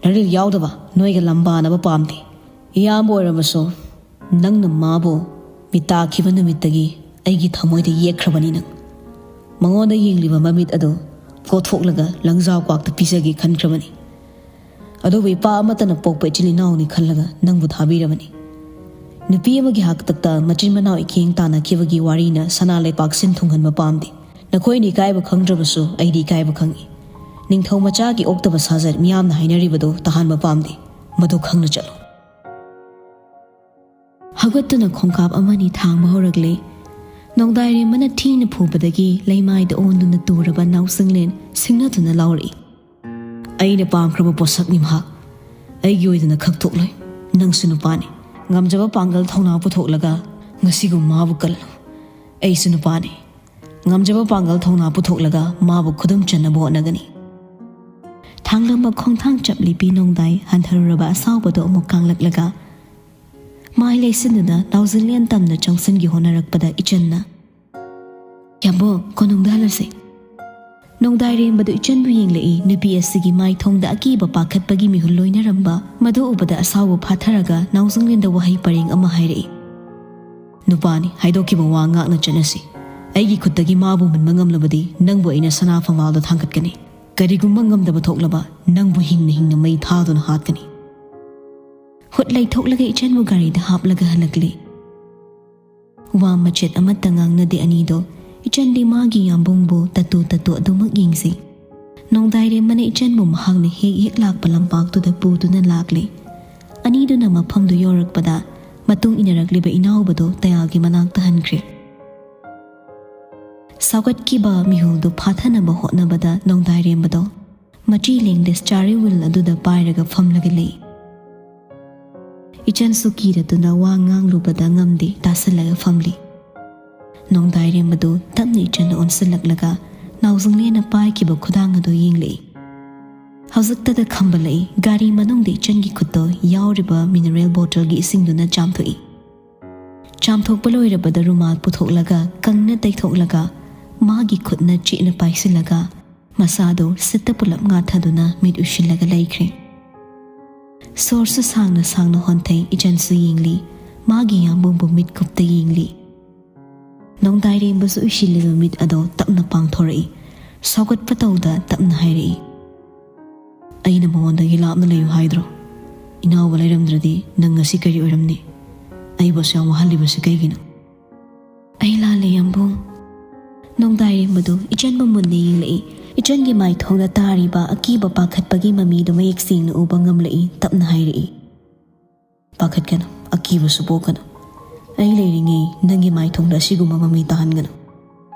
ꯅꯔꯤꯜ ꯌꯥꯎꯗꯕ ꯅꯣꯏꯒ ꯂꯝꯕꯥꯅꯕ ꯄꯥꯝꯗꯦ꯫ ꯏꯌꯥꯝꯕ ꯑꯣꯏꯔꯕꯁꯨ ꯅꯪꯅ ꯃꯥꯕꯨ ꯃꯤꯇꯥꯈꯤꯕ ꯅꯨꯃꯤꯠꯇꯒꯤ ꯑꯩꯒꯤ ꯊꯃꯣꯏꯗ ꯌꯦꯛꯈ꯭ꯔꯕꯅꯤ ꯅꯪ꯫ ꯃꯉꯣꯟꯗ ꯌꯦꯡꯂꯤꯕ ꯃꯃꯤꯠ ꯑꯗꯨ ꯀꯣꯊꯣꯛꯂꯒ ꯂꯪꯖꯥꯎ ꯀ꯭ꯋꯥꯛꯇ ꯄꯤꯖꯒꯦ ꯈꯟꯈ꯭ꯔꯕꯅꯤ꯫ ꯑꯗꯨꯕꯨ ꯏꯄꯥ ꯑꯃꯠꯇꯅ ꯄꯣꯛꯄ ꯏꯆꯤꯜ ꯏꯅꯥꯎꯅꯤ ꯈꯜꯂꯒ ꯅꯪꯕꯨ ꯊꯥꯕꯤꯔꯕꯅꯤ꯫ ꯅꯨꯄꯤ ꯑꯃꯒꯤ ꯍꯥꯛꯇꯛꯇ ꯃꯆꯤꯟ ꯃꯅꯥꯎ ꯏꯈꯦꯡ ꯇꯥꯟꯅꯈꯤꯕꯒꯤ ꯋꯥꯔꯤꯅ ꯁꯅꯥ ꯂꯩꯄꯥꯛ ꯁꯤꯟ ꯊꯨꯡꯍꯟꯕ ꯄꯥꯝꯗꯦ꯫ ꯅꯈꯣꯏꯅ ꯏꯀꯥꯏꯕ ꯈꯪꯗ꯭ꯔꯕꯁꯨ ꯑꯩꯗꯤ ꯏꯀꯥꯏꯕ ꯈꯪꯏ꯫ ꯅꯤꯡꯊꯧ ꯃꯆꯥꯒꯤ ꯑꯣꯛꯇꯕ ꯁꯥꯖꯠ ꯃꯤꯌꯥꯝꯅ ꯍꯥꯏꯅꯔꯤꯕꯗꯨ ꯇꯥꯍꯟꯕ ꯄꯥꯝꯗꯦ꯫ ꯃꯗꯨ ꯈꯪꯅ ꯆꯠꯂꯨ꯫" ꯍꯧꯒꯠꯇꯨꯅ ꯈꯣꯡꯀꯥꯞ ꯑꯃꯅꯤ ꯊꯥꯡꯕ ꯍꯧꯔꯛꯂꯦ꯫ ꯅꯣꯡꯗꯥꯏꯔꯦꯝꯕꯅ ꯊꯤꯅ ꯐꯨꯕꯗꯒꯤ ꯂꯩꯃꯥꯏꯗ ꯑꯣꯟꯗꯨꯅ ꯇꯨꯔꯕ ꯅꯥꯎꯖꯥꯂꯦꯟ ꯁꯤꯡꯅꯗꯨꯅ ꯂꯥꯎꯔꯛꯏ꯫ "ꯑꯩꯅ ꯄꯥꯝꯈ꯭ꯔꯕ ꯄꯣꯠꯁꯛꯅꯤ ꯃꯍꯥꯛ꯫ ꯑꯩꯒꯤ ꯑꯣꯏꯗꯅ ꯈꯛꯇꯣꯛꯂꯣꯏ꯫ ꯅꯪꯁꯨ ꯅꯨꯄꯥꯅꯤ꯫ ꯉꯝꯖꯕ ꯄꯥꯡꯒꯜ ꯊꯧꯅꯥ ꯄꯨꯊꯣꯛꯂꯒ ꯉꯁꯤꯒꯨꯝ ꯃꯥꯕꯨ ꯀꯜꯂꯨ꯫ ꯑꯩꯁꯨ ꯅꯨꯄꯥꯅꯤ꯫ ꯉꯝꯖꯕ ꯄꯥꯡꯒꯜ ꯊꯧꯅꯥ ꯄꯨꯊꯣꯛꯂꯒ ꯃꯥꯕꯨ ꯈꯨꯗꯨꯝ ꯆꯟꯅꯕ ꯍꯣꯠꯅꯒꯅꯤ꯫" ꯊꯥꯡꯂꯝꯕ ꯈꯣꯡꯊꯥꯡ ꯆꯞꯂꯤꯕꯤ ꯅꯣꯡꯗꯥꯏ ꯍꯟꯊꯔꯨꯔꯕ ꯑꯁꯥꯎꯕꯗꯣ ꯑꯃꯨꯛ ꯀꯥꯡꯂꯛꯂꯒ ꯃꯥꯏ ꯂꯩꯁꯤꯟꯗꯨꯅ ꯅꯥꯎꯖꯥꯂꯦꯟ ꯇꯝꯅ ꯆꯪꯁꯤꯟꯒꯦ ꯍꯣꯠꯅꯔꯛꯄꯗ ꯏꯆꯟꯅ, "ꯌꯥꯝꯕꯨꯡ, ꯀꯣꯅꯨꯡꯗ ꯍꯜꯂꯁꯤ꯫" ꯅꯣꯡꯗꯥꯏꯔꯦꯝꯕꯗꯨ ꯏꯆꯟꯕꯨ ꯌꯦꯡꯂꯛꯏ꯫ ꯅꯨꯄꯤ ꯑꯁꯤꯒꯤ ꯃꯥꯏꯊꯣꯡꯗ ꯑꯀꯤꯕ ꯄꯥꯈꯠꯄꯒꯤ ꯃꯤꯍꯨꯜ ꯂꯣꯏꯅꯔꯝꯕ꯫ ꯃꯗꯨ ꯎꯕꯗ ꯑꯁꯥꯎꯕ ꯐꯥꯊꯔꯒ ꯅꯥꯎꯖꯥꯂꯦꯟꯗ ꯋꯥꯍꯩ ꯄꯔꯦꯡ ꯑꯃ ꯍꯥꯏꯔꯛꯏ꯫ "ꯅꯨꯄꯥꯅꯤ, ꯍꯥꯏꯗꯣꯛꯈꯤꯕ ꯋꯥ ꯉꯥꯛꯅ ꯆꯠꯅꯁꯤ꯫ ꯑꯩꯒꯤ ꯈꯨꯠꯇꯒꯤ ꯃꯥꯕꯨ ꯃꯨꯟꯕ ꯉꯝꯂꯕꯗꯤ ꯅꯪꯕꯨ ꯑꯩꯅ ꯁꯅꯥ ꯐꯝꯕꯥꯜꯗ ꯊꯥꯡꯒꯠꯀꯅꯤ꯫ ꯀꯔꯤꯒꯨꯝꯕ ꯉꯝꯗꯕ ꯊꯣꯛꯂꯕ ꯅꯪꯕꯨ ꯍꯤꯡꯅ ꯍꯤꯡꯅ ꯃꯩ ꯊꯥꯗꯨꯅ ꯍꯥꯠꯀꯅꯤ꯫" ꯍꯨꯠ ꯂꯩꯊꯣꯛꯂꯒ ꯏꯆꯟꯕꯨ ꯒꯥꯔꯤꯗ ꯍꯥꯞꯂꯒ ꯍꯜꯂꯛꯂꯤ꯫ ꯋꯥ ꯃꯆꯦꯠ ꯑꯃꯠꯇ ꯉꯥꯡꯅꯗꯦ ꯑꯅꯤꯗꯣ꯫ ꯏꯆꯟꯗꯤ ꯃꯥꯒꯤ ꯌꯥꯝꯕꯨꯡꯕꯨ ꯇꯠꯇꯨ ꯇꯠꯇꯨ ꯑꯗꯨꯃꯛ ꯌꯦꯡꯖꯩ꯫ ꯅꯣꯡꯗꯥꯏꯔꯦꯝꯕꯅ ꯏꯆꯟꯕꯨ ꯃꯍꯥꯛꯅ ꯍꯦꯛ ꯍꯦꯛ ꯂꯥꯛꯄ ꯂꯝꯄꯥꯛꯇꯨꯗ ꯄꯨꯗꯨꯅ ꯂꯥꯛꯂꯤ꯫ ꯑꯅꯤꯗꯨꯅ ꯃꯐꯝꯗꯨ ꯌꯧꯔꯛꯄꯗ ꯃꯇꯨꯡ ꯏꯟꯅꯔꯛꯂꯤꯕ ꯏꯅꯥꯎꯕꯗꯨ ꯇꯌꯥꯜꯒꯤ ꯃꯅꯥꯛꯇ ꯍꯟꯈ꯭ꯔꯦ꯫ ꯁꯧꯒꯠꯈꯤꯕ ꯃꯤꯍꯨꯜꯗꯨ ꯐꯥꯊꯅꯕ ꯍꯣꯠꯅꯕꯗ ꯅꯣꯡꯗꯥꯏꯔꯦꯝꯕꯗꯣ ꯃꯆꯤ ꯂꯦꯡꯗꯦ ꯁ꯭ꯇꯤꯌꯔꯤꯡ ꯋꯤꯜ ꯑꯗꯨꯗ ꯄꯥꯏꯔꯒ ꯐꯝꯂꯒ ꯂꯩ꯫ ꯏꯆꯟꯁꯨ ꯀꯤꯔꯗꯨꯅ ꯋꯥ ꯉꯥꯡꯂꯨꯕꯗ ꯉꯝꯗꯦ, ꯇꯥꯁꯜꯂꯒ ꯐꯝꯂꯤ꯫ ꯅꯣꯡꯗꯥꯏꯔꯦꯝꯕꯗꯨ ꯇꯞꯅ ꯏꯆꯟꯗ ꯑꯣꯟꯁꯤꯜꯂꯛꯂꯒ ꯅꯥꯎꯖꯨꯡꯂꯦꯅ ꯄꯥꯏꯈꯤꯕ ꯈꯨꯗꯥꯡ ꯑꯗꯨ ꯌꯦꯡꯂꯛꯏ꯫ ꯍꯧꯖꯤꯛꯇꯗ ꯈꯝꯕꯂꯛꯏ ꯒꯥꯔꯤ ꯃꯅꯨꯡꯗ ꯏꯆꯟꯒꯤ ꯈꯨꯠꯇꯣ ꯌꯥꯎꯔꯤꯕ ꯃꯤꯅꯔꯦꯜ ꯕꯣꯇꯜꯒꯤ ꯏꯁꯤꯡꯗꯨꯅ ꯆꯥꯝꯊꯣꯛꯏ꯫ ꯆꯥꯝꯊꯣꯛꯄ ꯂꯣꯏꯔꯕꯗ ꯔꯨꯃꯥꯜ ꯄꯨꯊꯣꯛꯂꯒ ꯀꯪꯅ ꯇꯩꯊꯣꯛꯂꯒ ꯃꯥꯒꯤ ꯈꯨꯠꯅ ꯆꯦꯠꯅ ꯄꯥꯏꯁꯤꯜꯂꯒ ꯃꯁꯥꯗꯣ ꯁꯤꯠꯇ ꯄꯨꯂꯞ ꯉꯥꯊꯗꯨꯅ ꯃꯤꯠ ꯎꯏꯁꯤꯜꯂꯒ ꯂꯩꯈ꯭ꯔꯦ꯫ ꯁꯣꯔꯁꯨ ꯁꯥꯡꯅ ꯁꯥꯡꯅ ꯍꯣꯟꯊꯩ꯫ ꯏꯆꯟꯁꯨ ꯌꯦꯡꯂꯤ꯫ ꯃꯥꯒꯤ ꯌꯥꯝꯕꯨꯡꯕꯨ ꯃꯤꯠ ꯀꯨꯞꯇ ꯌꯦꯡꯂꯤ꯫ ꯅꯣꯡꯗꯥꯏꯔꯦꯝꯕꯁꯨ ꯎꯏꯁꯤꯜꯂꯤꯕ ꯃꯤꯠ ꯑꯗꯣ ꯇꯞꯅ ꯄꯥꯡꯊꯣꯔꯛꯏ꯫ ꯁꯥꯎꯒꯠꯄ ꯇꯧꯗ ꯇꯞꯅ ꯍꯥꯏꯔꯛꯏ, "ꯑꯩꯅ ꯃꯉꯣꯟꯗꯒꯤ ꯂꯥꯞꯅ ꯂꯩꯌꯨ ꯍꯥꯏꯗ꯭ꯔꯣ? ꯏꯅꯥꯎꯕ ꯂꯩꯔꯝꯗ꯭ꯔꯗꯤ ꯅꯪ ꯉꯁꯤ ꯀꯔꯤ ꯑꯣꯏꯔꯝꯅꯤ? ꯑꯩꯕꯨ ꯑꯁꯨꯛ ꯌꯥꯝ ꯋꯥꯍꯜꯂꯤꯕꯁꯤ ꯀꯩꯒꯤꯅꯣ?" "ꯑꯩ ꯂꯥꯜꯂꯦ, ꯌꯥꯝꯕꯨꯡ꯫" ꯅꯣꯡꯗꯥꯏꯔꯦꯝꯕꯗꯨ ꯏꯆꯟꯕꯨ ꯃꯨꯟꯅ ꯌꯦꯡꯂꯛꯏ꯫ ꯏꯆꯟꯒꯤ ꯃꯥꯏꯊꯣꯡꯗ ꯇꯥꯔꯤꯕ ꯑꯀꯤꯕ ꯄꯥꯈꯠꯄꯒꯤ ꯃꯃꯤꯗꯨ ꯃꯌꯦꯛ ꯁꯦꯡꯅ ꯎꯕ ꯉꯝꯂꯛꯏ꯫ ꯇꯞꯅ ꯍꯥꯏꯔꯛꯏ, "ꯄꯥꯈꯠꯀꯅꯨ, ꯑꯀꯤꯕꯁꯨ ꯄꯣꯛꯀꯅꯨ꯫ ꯑꯩ ꯂꯩꯔꯤꯉꯩ ꯅꯪꯒꯤ ꯃꯥꯏꯊꯣꯡꯗ ꯑꯁꯤꯒꯨꯝꯕ ꯃꯃꯤ ꯇꯥꯍꯟꯒꯅꯨ꯫"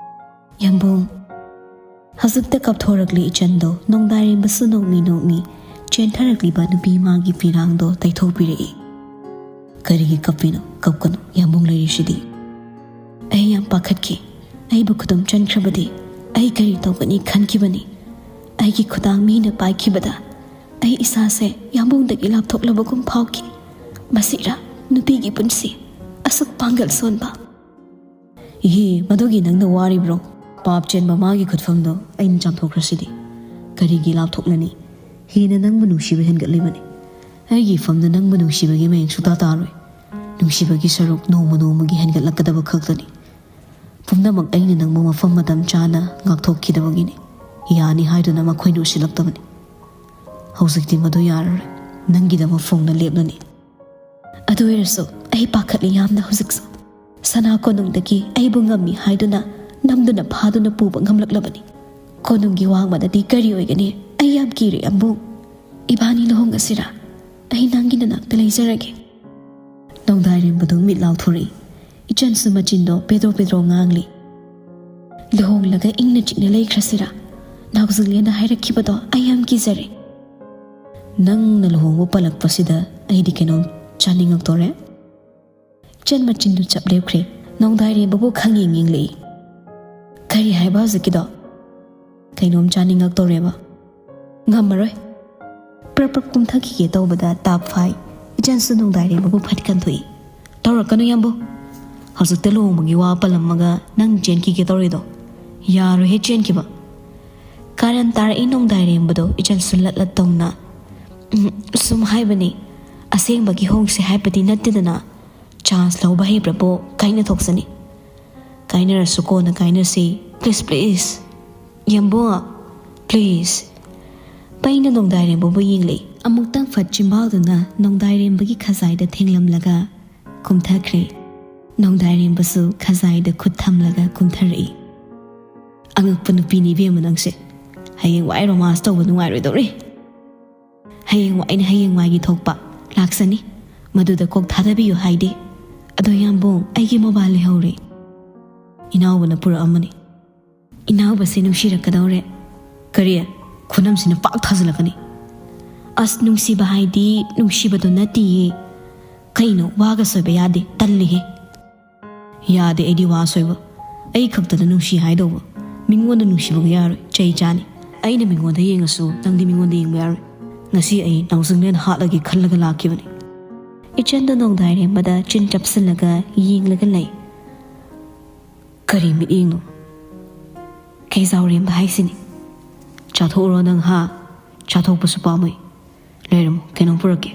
"ꯌꯥꯝꯕꯨꯡ꯫" ꯍꯧꯖꯤꯛꯇ ꯀꯞꯊꯣꯔꯛꯂꯤ ꯏꯆꯟꯗꯣ꯫ ꯅꯣꯡꯗꯥꯏꯔꯦꯝꯕꯁꯨ ꯅꯣꯛꯃꯤ ꯅꯣꯛꯃꯤ ꯆꯦꯟꯊꯔꯛꯂꯤꯕ ꯅꯨꯄꯤ ꯃꯥꯒꯤ ꯐꯤꯔꯥꯡꯗꯣ ꯇꯩꯊꯣꯛꯄꯤꯔꯛꯏ꯫ "ꯀꯔꯤꯒꯤ ꯀꯞꯄꯤꯅꯣ? ꯀꯞꯀꯅꯨ, ꯌꯥꯝꯕꯨꯡ ꯂꯩꯔꯤꯁꯤꯗꯤ꯫" "ꯑꯩ ꯌꯥꯝ ꯄꯥꯈꯠꯈꯤ꯫ ꯑꯩꯕꯨ ꯈꯨꯗꯨꯝ ꯆꯟꯈ꯭ꯔꯕꯗꯤ ꯑꯩ ꯀꯔꯤ ꯇꯧꯒꯅꯤ ꯈꯟꯈꯤꯕꯅꯤ꯫ ꯑꯩꯒꯤ ꯈꯨꯗꯥꯡ ꯃꯤꯅ ꯄꯥꯏꯈꯤꯕꯗ ꯑꯩ ꯏꯁꯥꯁꯦ ꯌꯥꯝꯕꯨꯡꯗꯒꯤ ꯂꯥꯞꯊꯣꯛꯂꯕꯒꯨꯝ ꯐꯥꯎꯈꯤ꯫ ꯃꯁꯤꯔꯥ ꯅꯨꯄꯤꯒꯤ ꯄꯨꯟꯁꯤ ꯑꯁꯨꯛ ꯄꯥꯡꯒꯜ ꯁꯣꯟꯕ?" "ꯏꯍꯦ, ꯃꯗꯨꯒꯤ ꯅꯪꯅ ꯋꯥꯔꯤꯕ꯭ꯔꯣ? ꯄꯥꯞ ꯆꯦꯟꯕ ꯃꯥꯒꯤ ꯈꯨꯠꯐꯝꯗꯣ ꯑꯩꯅ ꯆꯥꯝꯊꯣꯛꯈ꯭ꯔꯁꯤꯗꯤ꯫ ꯀꯔꯤꯒꯤ ꯂꯥꯞꯊꯣꯛꯂꯅꯤ? ꯍꯦꯟꯅ ꯅꯪꯕꯨ ꯅꯨꯡꯁꯤꯕ ꯍꯦꯟꯒꯠꯂꯤꯕꯅꯤ꯫ ꯑꯩꯒꯤ ꯏꯐꯝꯗ ꯅꯪꯕꯨ ꯅꯨꯡꯁꯤꯕꯒꯤ ꯃꯌꯦꯡ ꯁꯨꯛꯇꯥ ꯇꯥꯔꯣꯏ꯫ ꯅꯨꯡꯁꯤꯕꯒꯤ ꯁꯔꯨꯛ ꯅꯣꯡꯃ ꯅꯣꯡꯃꯒꯤ ꯍꯦꯟꯒꯠꯂꯛꯀꯗꯕ ꯈꯛꯇꯅꯤ꯫ ꯄꯨꯝꯅꯃꯛ ꯑꯩꯅ ꯅꯪꯕꯨ ꯃꯐꯝ ꯃꯇꯝ ꯆꯥꯅ ꯉꯥꯛꯊꯣꯛꯈꯤꯗꯕꯒꯤꯅꯤ꯫ ꯌꯥꯅꯤ ꯍꯥꯏꯗꯨꯅ ꯃꯈꯣꯏꯅ ꯎꯁꯤꯜꯂꯛꯇꯕꯅꯤ꯫ ꯍꯧꯖꯤꯛꯇꯤ ꯃꯗꯨ ꯌꯥꯔꯔꯣꯏ꯫ ꯅꯪꯒꯤꯗꯃꯛ ꯐꯣꯡꯅ ꯂꯦꯞꯂꯅꯤ꯫" "ꯑꯗꯨ ꯑꯣꯏꯔꯁꯨ ꯑꯩ ꯄꯥꯈꯠꯂꯤ ꯌꯥꯝꯅ ꯍꯧꯖꯤꯛꯁꯨ꯫ ꯁꯅꯥ ꯀꯣꯅꯨꯡꯗꯒꯤ ꯑꯩꯕꯨ ꯉꯝꯃꯤ ꯍꯥꯏꯗꯨꯅ ꯅꯝꯗꯨꯅ ꯐꯥꯗꯨꯅ ꯄꯨꯕ ꯉꯝꯂꯛꯂꯕꯅꯤ꯫ ꯀꯣꯅꯨꯡꯒꯤ ꯋꯥꯡꯃꯗꯗꯤ ꯀꯔꯤ ꯑꯣꯏꯒꯅꯤ? ꯑꯩ ꯌꯥꯝ ꯀꯤꯔꯦ, ꯌꯥꯝꯕꯨꯡ꯫ ꯏꯕꯥꯅꯤ ꯂꯨꯍꯣꯡꯉꯁꯤꯔꯥ? ꯑꯩ ꯅꯪꯒꯤ ꯅꯅꯥꯛꯇ ꯂꯩꯖꯔꯒꯦ꯫" ꯅꯣꯡꯗꯥꯏꯔꯦꯝꯕꯗꯨ ꯃꯤꯠ ꯂꯥꯎꯊꯣꯔꯛꯏ꯫ ꯏꯆꯟꯁꯨ ꯃꯆꯤꯟꯗꯣ ꯄꯦꯗ꯭ꯔꯣ ꯄꯦꯗ꯭ꯔꯣ ꯉꯥꯡꯂꯤ꯫ "ꯂꯨꯍꯣꯡꯂꯒ ꯏꯪꯅ ꯆꯤꯛꯅ ꯂꯩꯈ꯭ꯔꯁꯤꯔꯥ? ꯅꯥꯎꯖꯤꯡꯂꯦꯅ ꯍꯥꯏꯔꯛꯈꯤꯕꯗꯣ ꯑꯩ ꯌꯥꯝ ꯀꯤꯖꯔꯦ꯫ ꯅꯪꯅ ꯂꯨꯍꯣꯡꯕ ꯄꯜꯂꯛꯄꯁꯤꯗ ꯑꯩꯗꯤ ꯀꯩꯅꯣꯝ ꯆꯥꯅꯤꯡꯉꯛꯇꯣꯔꯦ꯫ ꯏꯆꯟ ꯃꯆꯤꯟꯗꯨ ꯆꯞ ꯂꯦꯞꯈ꯭ꯔꯦ꯫ ꯅꯣꯡꯗꯥꯏꯔꯦꯝꯕꯕꯨ ꯈꯪꯌꯦꯡ ꯌꯦꯡꯂꯛꯏ꯫ "ꯀꯔꯤ ꯍꯥꯏꯕ ꯍꯧꯖꯤꯛꯀꯤꯗꯣ?" "ꯀꯩꯅꯣꯝ ꯆꯥꯅꯤꯡꯉꯛꯇꯧꯔꯦꯕ꯫ ꯉꯝꯃꯔꯣꯏ꯫" ꯄ꯭ꯔꯞ ꯄ꯭ꯔꯞ ꯀꯨꯝꯊꯈꯤꯒꯦ ꯇꯧꯕꯗ ꯇꯥꯞ ꯐꯥꯏ꯫ ꯏꯆꯟꯁꯨ ꯅꯣꯡꯗꯥꯏꯔꯦꯝꯕꯕꯨ ꯐꯠ ꯀꯟꯊꯣꯛꯏ꯫ "ꯇꯧꯔꯛꯀꯅꯨ ꯌꯥꯝꯕꯨ꯫ ꯍꯧꯖꯤꯛꯇ ꯂꯨꯍꯣꯡꯕꯒꯤ ꯋꯥ ꯄꯜꯂꯝꯃꯒ ꯅꯪ ꯆꯦꯟꯈꯤꯒꯦ ꯇꯧꯔꯤꯗꯣ? ꯌꯥꯔꯣꯏꯍꯦ ꯆꯦꯟꯈꯤꯕ꯫" ꯀꯥꯔꯟ ꯇꯥꯔꯛꯏ ꯅꯣꯡꯗꯥꯏꯔꯦꯝꯕꯗꯣ ꯏꯆꯟꯁꯨ ꯂꯠ ꯂꯠ ꯇꯧꯅ꯫ "ꯎꯝ, ꯁꯨꯝ ꯍꯥꯏꯕꯅꯤ꯫ ꯑꯁꯦꯡꯕꯒꯤ ꯍꯣꯡꯁꯦ ꯍꯥꯏꯕꯗꯤ ꯅꯠꯇꯦꯗꯅ꯫ ꯆꯥꯟꯁ ꯂꯧꯕ ꯍꯩꯕ꯭ꯔꯕꯣ ꯀꯥꯏꯅ ꯊꯣꯛꯆꯅꯤ꯫ ꯀꯥꯏꯅꯔꯁꯨ ꯀꯣꯟꯅ ꯀꯥꯏꯅꯁꯤ꯫ Please, please. ꯌꯥꯝꯕꯨ, ꯄ꯭ꯂꯤꯁ꯫" ꯄꯩꯅ ꯅꯣꯡꯗꯥꯏꯔꯦꯝꯕꯕꯨ ꯌꯦꯡꯂꯛꯏ꯫ ꯑꯃꯨꯛꯇꯪ ꯐꯠ ꯆꯤꯝꯕꯥꯜꯗꯨꯅ ꯅꯣꯡꯗꯥꯏꯔꯦꯝꯕꯒꯤ ꯈꯖꯥꯏꯗ ꯊꯦꯡꯂꯝꯂꯒ ꯀꯨꯝꯊꯈ꯭ꯔꯦ꯫ ꯅꯣꯡꯗꯥꯏꯔꯦꯝꯕꯁꯨ ꯈꯖꯥꯏꯗ ꯈꯨꯠ ꯊꯝꯂꯒ ꯀꯨꯝꯊꯔꯛꯏ꯫ "ꯑꯉꯛꯄ ꯅꯨꯄꯤꯅꯤ ꯏꯕꯦꯝꯃ ꯅꯪꯁꯦ꯫ ꯍꯌꯦꯡꯋꯥꯏ ꯔꯣꯃꯥꯟꯁ ꯇꯧꯕ ꯅꯨꯡꯉꯥꯏꯔꯣꯏꯗꯧꯔꯤ꯫ ꯍꯌꯦꯡꯋꯥꯏꯅ ꯍꯌꯦꯡꯋꯥꯏꯒꯤ ꯊꯣꯛꯄ ꯂꯥꯛꯆꯅꯤ꯫ ꯃꯗꯨꯗ ꯀꯣꯛ ꯊꯥꯗꯕꯤꯌꯨ ꯍꯥꯏꯗꯦ꯫ ꯑꯗꯣ ꯌꯥꯝꯕꯨꯡ, ꯑꯩꯒꯤ ꯃꯣꯕꯥꯏꯜ ꯂꯩꯍꯧꯔꯦ꯫ ꯏꯅꯥꯎꯕꯅ ꯄꯨꯔꯛꯑꯝꯕꯅꯤ꯫ ꯏꯅꯥꯎꯕꯁꯦ ꯅꯨꯡꯁꯤꯔꯛꯀꯗꯧꯔꯦ꯫" "ꯀꯔꯤ? ꯈꯨꯅꯝꯁꯤꯅ ꯄꯥꯛ ꯊꯥꯖꯤꯜꯂꯛꯀꯅꯤ꯫" "ꯑꯁ, ꯅꯨꯡꯁꯤꯕ ꯍꯥꯏꯗꯤ ꯅꯨꯡꯁꯤꯕꯗꯣ ꯅꯠꯇꯤꯌꯦ꯫" "ꯀꯩꯅꯣ, ꯋꯥꯒ ꯁꯣꯏꯕ ꯌꯥꯗꯦ, ꯇꯜꯂꯤꯍꯦ꯫" "ꯌꯥꯗꯦ ꯑꯩꯗꯤ ꯋꯥ ꯁꯣꯏꯕ꯫ ꯑꯩ ꯈꯛꯇꯗ ꯅꯨꯡꯁꯤ ꯍꯥꯏꯗꯧꯕ꯫ ꯃꯤꯉꯣꯟꯗ ꯅꯨꯡꯁꯤꯕꯒ ꯌꯥꯔꯣꯏ, ꯆꯩ ꯆꯥꯅꯤ꯫ ꯑꯩꯅ ꯃꯤꯉꯣꯟꯗ ꯌꯦꯡꯉꯁꯨ ꯅꯪꯗꯤ ꯃꯤꯉꯣꯟꯗ ꯌꯦꯡꯕ ꯌꯥꯔꯣꯏ꯫ ꯉꯁꯤ ꯑꯩ ꯅꯥꯎꯖꯤꯡꯂꯦꯟ ꯍꯥꯠꯂꯒꯦ ꯈꯜꯂꯒ ꯂꯥꯛꯈꯤꯕꯅꯤ꯫" ꯏꯆꯟꯗꯣ ꯅꯣꯡꯗꯥꯏꯔꯦꯝꯕꯗ ꯆꯤꯟ ꯆꯞꯁꯤꯜꯂꯒ ꯌꯦꯡꯂꯒ ꯂꯩ꯫ "ꯀꯔꯤ ꯃꯤꯠꯌꯦꯡꯅꯣ? ꯀꯩꯖꯥꯎꯔꯦꯝꯕ ꯍꯥꯏꯁꯤꯅꯤ꯫ ꯆꯥꯊꯣꯛꯎꯔꯣ ꯅꯪ, ꯍꯥ? ꯆꯥꯊꯣꯛꯄꯁꯨ ꯄꯥꯝꯃꯣꯏ꯫ ꯂꯩꯔꯝꯃꯣ, ꯀꯩꯅꯣꯝ ꯄꯨꯔꯛꯀꯦ꯫"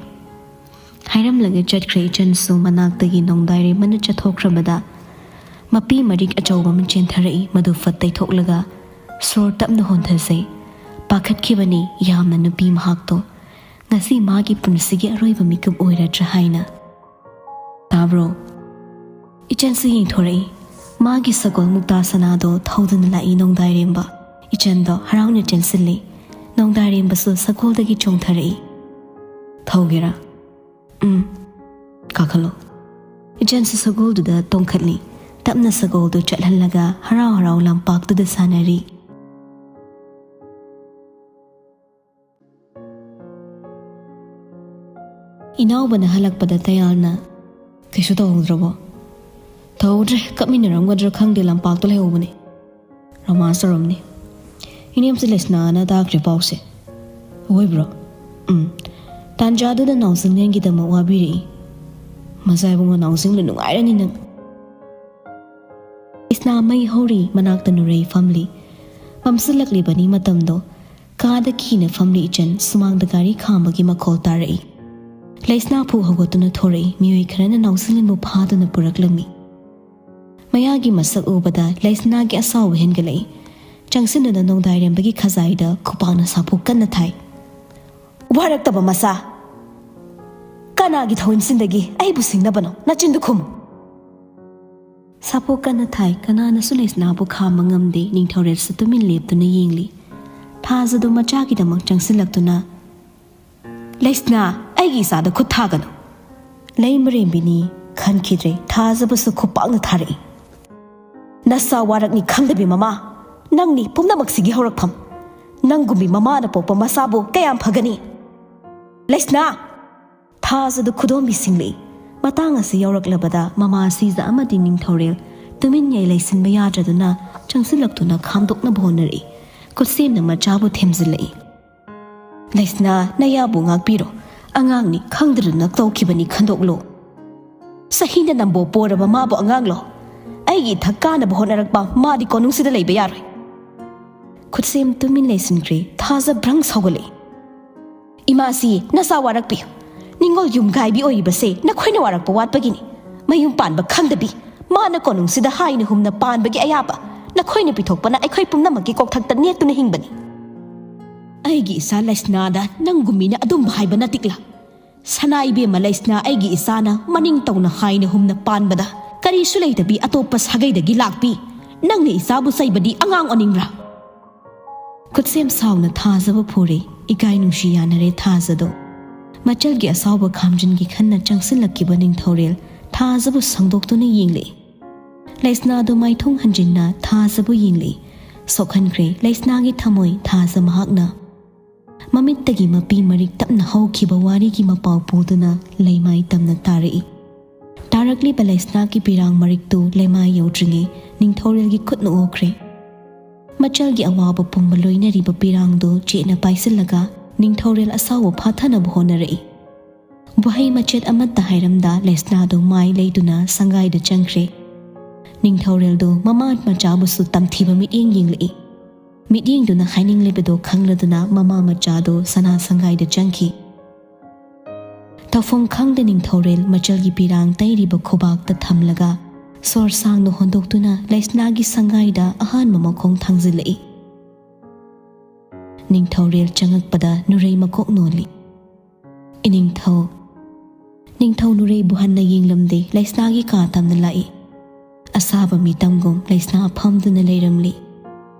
ꯍꯥꯏꯔꯝꯂꯒ ꯆꯠꯈ꯭ꯔꯦ꯫ ꯏꯆꯟꯁꯨ ꯃꯅꯥꯛꯇꯒꯤ ꯅꯣꯡꯗꯥꯏꯔꯦꯝꯕꯅ ꯆꯠꯊꯣꯛꯈ꯭ꯔꯕꯗ ꯃꯄꯤ ꯃꯔꯤꯛ ꯑꯆꯧꯕ ꯑꯃ ꯆꯦꯟꯊꯔꯛꯏ꯫ ꯃꯗꯨ ꯐꯠ ꯇꯩꯊꯣꯛꯂꯒ ꯁꯣꯔ ꯇꯞꯅ ꯍꯣꯟꯊꯖꯩ꯫ ꯄꯥꯈꯠꯈꯤꯕꯅꯤ ꯌꯥꯝꯅ ꯅꯨꯄꯤ ꯃꯍꯥꯛꯇꯣ꯫ ꯉꯁꯤ ꯃꯥꯒꯤ ꯄꯨꯟꯁꯤꯒꯤ ꯑꯔꯣꯏꯕ ꯃꯤꯀꯨꯞ ꯑꯣꯏꯔꯗ꯭ꯔꯥ ꯍꯥꯏꯅ꯫ "ꯇꯥꯕ꯭ꯔꯣ?" ꯏꯆꯟꯁꯨ ꯌꯦꯡꯊꯣꯔꯛꯏ꯫ ꯃꯥꯒꯤ ꯁꯒꯣꯜ ꯃꯨꯛꯇꯥ ꯁꯅꯥꯗꯣ ꯊꯧꯗꯨꯅ ꯂꯥꯛꯏ ꯅꯣꯡꯗꯥꯏꯔꯦꯝꯕ꯫ ꯏꯆꯟꯗꯣ ꯍꯔꯥꯎꯅ ꯆꯦꯟꯁꯤꯜꯂꯤ꯫ ꯅꯣꯡꯗꯥꯏꯔꯦꯝꯕꯁꯨ ꯁꯒꯣꯜꯗꯒꯤ ꯆꯣꯡꯊꯔꯛꯏ꯫ "ꯊꯧꯒꯦꯔꯥ?" "ꯎꯝ, ꯀꯥꯈꯠꯂꯣ꯫" ꯏꯆꯟꯁꯨ ꯁꯒꯣꯜꯗꯨꯗ ꯇꯣꯡꯈꯠꯂꯤ꯫ ꯇꯞꯅ ꯁꯒꯣꯜꯗꯨ ꯆꯠꯍꯜꯂꯒ ꯍꯔꯥꯎ ꯍꯔꯥꯎ ꯂꯝꯄꯥꯛꯇꯨꯗ ꯁꯥꯟꯅꯔꯤ꯫ ꯏꯅꯥꯎꯕꯅ ꯍꯜꯂꯛꯄꯗ ꯇꯌꯥꯜꯅ, "ꯀꯩꯁꯨ ꯇꯧꯍꯧꯗ꯭ꯔꯕꯣ?" "ꯇꯧꯍꯧꯗ꯭ꯔꯦ, ꯀꯞꯃꯤꯟꯅꯔꯝꯒꯗ꯭ꯔꯥ ꯈꯪꯗꯦ, ꯂꯝꯄꯥꯛꯇ ꯂꯩꯍꯧꯕꯅꯦ꯫ ꯔꯣꯃꯥꯟꯁ ꯇꯧꯔꯝꯅꯤ꯫ ꯏꯅꯦꯝꯆꯥ ꯂꯩꯁꯅꯥꯅ ꯇꯥꯈ꯭ꯔꯦ ꯄꯥꯎꯁꯦ꯫ ꯑꯣꯏꯕ꯭ꯔꯣ? ꯎꯝ꯫ ꯇꯥꯟꯖꯥꯗꯨꯗ ꯅꯥꯎꯁꯤꯡꯂꯦꯟꯒꯤꯗꯃꯛ ꯋꯥꯕꯤꯔꯛꯏ꯫ ꯃꯆꯥ ꯏꯕꯨꯡꯉꯣ ꯅꯥꯎꯁꯤꯡꯂꯦꯟ ꯅꯨꯡꯉꯥꯏꯔꯅꯤ ꯅꯪ꯫ ꯂꯩꯁꯅꯥ ꯃꯩ ꯍꯧꯔꯤ ꯃꯅꯥꯛꯇ ꯅꯨꯔꯩ ꯐꯝꯂꯤ꯫ ꯃꯝꯁꯤꯜꯂꯛꯂꯤꯕꯅꯤ ꯃꯇꯝꯗꯣ꯫ ꯀꯥꯗ ꯀꯤꯅ ꯐꯝꯂꯤ ꯏꯆꯟ ꯁꯨꯃꯥꯡꯗ ꯒꯥꯔꯤ ꯈꯥꯝꯕꯒꯤ ꯃꯈꯣꯜ ꯇꯥꯔꯛꯏ꯫ ꯂꯩꯁꯅꯥ ꯐꯨꯛ ꯍꯧꯒꯠꯇꯨꯅ ꯊꯣꯔꯛꯏ꯫ ꯃꯤꯑꯣꯏ ꯈꯔꯅ ꯅꯥꯎꯁꯤꯡꯂꯦꯟꯕꯨ ꯐꯥꯗꯨꯅ ꯄꯨꯔꯛꯂꯝꯃꯤ꯫ ꯃꯌꯥꯒꯤ ꯃꯁꯛ ꯎꯕꯗ ꯂꯩꯁꯅꯥꯒꯤ ꯑꯁꯥꯎꯕ ꯍꯦꯟꯒꯠꯂꯛꯏ꯫ ꯆꯪꯁꯤꯟꯗꯨꯅ ꯅꯣꯡꯗꯥꯏꯔꯦꯝꯕꯒꯤ ꯈꯖꯥꯏꯗ ꯈꯨꯄꯥꯛꯅ ꯁꯥꯐꯨ ꯀꯟꯅ ꯊꯥꯏ꯫ "ꯋꯥꯔꯛꯇꯕ ꯃꯆꯥ! ꯀꯅꯥꯒꯤ ꯊꯧꯏꯟꯁꯤꯟꯗꯒꯤ ꯑꯩꯕꯨ ꯁꯤꯡꯅꯕꯅꯣ? ꯅꯆꯤꯟꯗꯨ ꯈꯨꯝꯃꯨ!" ꯁꯥꯐꯨ ꯀꯟꯅ ꯊꯥꯏ꯫ ꯀꯅꯥꯅꯁꯨ ꯂꯩꯁꯅꯥꯕꯨ ꯈꯥꯝꯕ ꯉꯝꯗꯦ꯫ ꯅꯤꯡꯊꯧꯔꯦꯜꯁꯨ ꯇꯨꯃꯤꯟ ꯂꯦꯞꯇꯨꯅ ꯌꯦꯡꯂꯤ꯫ ꯊꯥꯖꯗꯨ ꯃꯆꯥꯒꯤꯗꯃꯛ ꯆꯪꯁꯤꯜꯂꯛꯇꯨꯅ, "ꯂꯩꯁꯅꯥ, ꯑꯩꯒꯤ ꯏꯆꯥꯗ ꯈꯨꯠ ꯊꯥꯒꯅꯨ!" ꯂꯩꯃꯔꯦꯝꯕꯤꯅꯤ ꯈꯟꯈꯤꯗ꯭ꯔꯦ꯫ ꯊꯥꯖꯕꯁꯨ ꯈꯨꯄꯥꯛꯅ ꯊꯥꯔꯛꯏ꯫ "ꯅꯆꯥ ꯋꯥꯔꯛꯅꯤ ꯈꯪꯗꯕꯤ ꯃꯃꯥ! ꯅꯪꯅꯤ ꯄꯨꯝꯅꯃꯛꯁꯤꯒꯤ ꯍꯧꯔꯛꯐꯝ꯫ ꯅꯪꯒꯨꯝꯕꯤ ꯃꯃꯥꯅ ꯄꯣꯛꯄ ꯃꯆꯥꯕꯨ ꯀꯌꯥꯝ ꯐꯒꯅꯤ?" "ꯂꯩꯁꯅꯥ!" ꯊꯥꯖꯗꯨ ꯈꯨꯗꯣꯝꯕꯤ ꯁꯤꯡꯂꯛꯏ꯫ ꯃꯇꯥꯡ ꯑꯁꯤ ꯌꯧꯔꯛꯂꯕꯗ ꯃꯃꯥ ꯁꯤꯖ ꯑꯃꯗꯤ ꯅꯤꯡꯊꯧꯔꯦꯜ ꯇꯨꯃꯤꯟ ꯌꯩ ꯂꯩꯁꯤꯟꯕ ꯌꯥꯗ꯭ꯔꯗꯨꯅ ꯆꯪꯁꯤꯜꯂꯛꯇꯨꯅ ꯈꯥꯝꯗꯣꯛꯅꯕ ꯍꯣꯠꯅꯔꯛꯏ꯫ ꯈꯨꯠꯁꯦꯝꯅ ꯃꯆꯥꯕꯨ ꯊꯦꯝꯖꯤꯜꯂꯛꯏ꯫ "ꯂꯩꯁꯅꯥ, ꯅꯌꯥꯕꯨ ꯉꯥꯛꯄꯤꯔꯣ꯫ ꯑꯉꯥꯡꯅꯤ, ꯈꯪꯗ꯭ꯔꯗꯨꯅ ꯇꯧꯈꯤꯕꯅꯤ, ꯈꯟꯗꯣꯛꯂꯣ꯫ ꯆꯍꯤꯅ ꯅꯝꯕꯣ ꯄꯣꯔꯕ ꯃꯥꯕꯨ ꯑꯉꯥꯡꯂꯣ? ꯑꯩꯒꯤ ꯏꯊꯛ ꯀꯥꯅꯕ ꯍꯣꯠꯅꯔꯛꯄ ꯃꯥꯗꯤ ꯀꯣꯅꯨꯡꯁꯤꯗ ꯂꯩꯕ ꯌꯥꯔꯣꯏ꯫" ꯈꯨꯠꯁꯦꯝ ꯇꯨꯃꯤꯟ ꯂꯩꯁꯤꯟꯈ꯭ꯔꯦ꯫ ꯊꯥꯖ ꯕ꯭ꯔꯪ ꯁꯧꯒꯠꯂꯛꯏ꯫ "ꯏꯃꯥꯁꯤ ꯅꯆꯥ ꯋꯥꯔꯛꯄꯤ꯫ ꯅꯤꯡꯉꯣꯜ ꯌꯨꯝꯒꯥꯏꯕꯤ ꯑꯣꯏꯔꯤꯕꯁꯦ ꯅꯈꯣꯏꯅ ꯋꯥꯔꯛꯄ ꯋꯥꯠꯄꯒꯤꯅꯤ꯫ ꯃꯌꯨꯝ ꯄꯥꯟꯕ ꯈꯪꯗꯕꯤ꯫ ꯃꯥꯅ ꯀꯣꯅꯨꯡꯁꯤꯗ ꯍꯥꯏꯅ ꯍꯨꯝꯅ ꯄꯥꯟꯕꯒꯤ ꯑꯌꯥꯕ ꯅꯈꯣꯏꯅ ꯄꯤꯊꯣꯛꯄꯅ ꯑꯩꯈꯣꯏ ꯄꯨꯝꯅꯃꯛꯀꯤ ꯀꯣꯛꯊꯛꯇ ꯅꯦꯠꯇꯨꯅ ꯍꯤꯡꯕꯅꯤ꯫" "ꯑꯩꯒꯤ ꯏꯆꯥ ꯂꯩꯁꯅꯥꯗ ꯅꯪꯒꯨꯝ ꯃꯤꯅ ꯑꯗꯨꯝꯕ ꯍꯥꯏꯕ ꯅꯠꯇꯤꯛꯂꯥ? ꯁꯅꯥ ꯏꯕꯦꯝꯃ ꯂꯩꯁꯅꯥ, ꯑꯩꯒꯤ ꯏꯆꯥꯅ ꯃꯅꯤꯡ ꯇꯧꯅ ꯍꯥꯏꯅ ꯍꯨꯝꯅ ꯄꯥꯟꯕꯗ ꯀꯔꯤꯁꯨ ꯂꯩꯇꯕꯤ ꯑꯇꯣꯞꯄ ꯁꯥꯒꯩꯗꯒꯤ ꯂꯥꯛꯄꯤ꯫ ꯅꯪꯅ ꯏꯆꯥꯕꯨ ꯆꯩꯕꯗꯤ ꯑꯉꯥꯡ ꯑꯣꯟꯅꯤꯡꯕ꯭ꯔꯥ?" ꯈꯨꯠꯁꯦꯝ ꯁꯥꯎꯅ ꯊꯥꯖꯕ ꯐꯨꯔꯦ꯫ ꯏꯀꯥꯏ ꯅꯨꯡꯁꯤ ꯌꯥꯅꯔꯦ ꯊꯥꯖꯗꯣ꯫ ꯃꯆꯜꯒꯤ ꯑꯁꯥꯎꯕ ꯈꯥꯝꯖꯤꯟꯒꯤ ꯈꯟꯅ ꯆꯪꯁꯤꯜꯂꯛꯈꯤꯕ ꯅꯤꯡꯊꯧꯔꯦꯜ ꯊꯥꯖꯕꯨ ꯁꯪꯗꯣꯛꯇꯨꯅ ꯌꯦꯡꯂꯛꯏ꯫ ꯂꯩꯁꯅꯥꯗꯨ ꯃꯥꯏꯊꯣꯡ ꯍꯟꯖꯤꯟꯅ ꯊꯥꯖꯕꯨ ꯌꯦꯡꯂꯛꯏ꯫ ꯁꯣꯛꯍꯟꯈ꯭ꯔꯦ ꯂꯩꯁꯅꯥꯒꯤ ꯊꯃꯣꯏ ꯊꯥꯖ ꯃꯍꯥꯛꯅ꯫ ꯃꯃꯤꯠꯇꯒꯤ ꯃꯄꯤ ꯃꯔꯤꯛ ꯇꯞꯅ ꯍꯧꯈꯤꯕ ꯋꯥꯔꯤꯒꯤ ꯃꯄꯥꯎ ꯄꯨꯗꯨꯅ ꯂꯩꯃꯥꯏ ꯇꯝꯅ ꯇꯥꯔꯛꯏ꯫ ꯇꯥꯔꯛꯂꯤꯕ ꯂꯩꯁꯅꯥꯒꯤ ꯄꯤꯔꯥꯡ ꯃꯔꯤꯛꯇꯨ ꯂꯩꯃꯥꯏ ꯌꯧꯗ꯭ꯔꯤꯉꯩ ꯅꯤꯡꯊꯧꯔꯦꯜꯒꯤ ꯈꯨꯠꯅ ꯑꯣꯈ꯭ꯔꯦ꯫ ꯃꯆꯜꯒꯤ ꯑꯋꯥꯕ ꯄꯨꯝꯕ ꯂꯣꯏꯅꯔꯤꯕ ꯄꯤꯔꯥꯡꯗꯨ ꯆꯦꯠꯅ ꯄꯥꯏꯁꯤꯜꯂꯒ ꯅꯤꯡꯊꯧꯔꯦꯜ ꯑꯁꯥꯎꯕ ꯐꯥꯊꯅꯕ ꯍꯣꯠꯅꯔꯛꯏ꯫ ꯋꯥꯍꯩ ꯃꯆꯦꯠ ꯑꯃꯠꯇ ꯍꯥꯏꯔꯝꯗ ꯂꯩꯁꯅꯥꯗꯨ ꯃꯥꯏ ꯂꯩꯗꯨꯅ ꯁꯪꯒꯥꯏꯗ ꯆꯪꯈ꯭ꯔꯦ꯫ ꯅꯤꯡꯊꯧꯔꯦꯜꯗꯨ ꯃꯃꯥ ꯃꯆꯥꯕꯨꯁꯨ ꯇꯝꯊꯤꯕ ꯃꯤꯠꯌꯦꯡ ꯌꯦꯡꯂꯛꯏ꯫ ꯃꯤꯠꯌꯦꯡꯗꯨꯅ ꯍꯥꯏꯅꯤꯡꯂꯤꯕꯗꯨ ꯈꯪꯂꯗꯨꯅ ꯃꯃꯥ ꯃꯆꯥꯗꯨ ꯁꯅꯥ ꯁꯪꯒꯥꯏꯗ ꯆꯪꯈꯤ꯫ ꯇꯧꯐꯝ ꯈꯪꯗ ꯅꯤꯡꯊꯧꯔꯦꯜ ꯃꯆꯜꯒꯤ ꯄꯤꯔꯥꯡ ꯇꯩꯔꯤꯕ ꯈꯨꯕꯥꯛꯇ ꯊꯝꯂꯒ ꯁꯣꯔ ꯁꯥꯡꯅ ꯍꯣꯟꯗꯣꯛꯇꯨꯅ ꯂꯩꯁꯅꯥꯒꯤ ꯁꯪꯒꯥꯏꯗ ꯑꯍꯥꯟꯕ ꯃꯈꯣꯡ ꯊꯥꯡꯖꯤꯜꯂꯛꯏ꯫ ꯅꯤꯡꯊꯧꯔꯦꯜ ꯆꯪꯉꯛꯄꯗ ꯅꯨꯔꯩ ꯃꯀꯣꯛ ꯅꯣꯜꯂꯤ꯫ "ꯏꯅꯤꯡꯊꯧ!" ꯅꯤꯡꯊꯧ ꯅꯨꯔꯩꯕꯨ ꯍꯟꯅ ꯌꯦꯡꯂꯝꯗꯦ, ꯂꯩꯁꯅꯥꯒꯤ ꯀꯥ ꯇꯝꯅ ꯂꯥꯛꯏ꯫ ꯑꯁꯥꯕ ꯃꯤꯇꯝꯒꯨꯝ ꯂꯩꯁꯅꯥ ꯐꯝꯗꯨꯅ ꯂꯩꯔꯝꯂꯤ꯫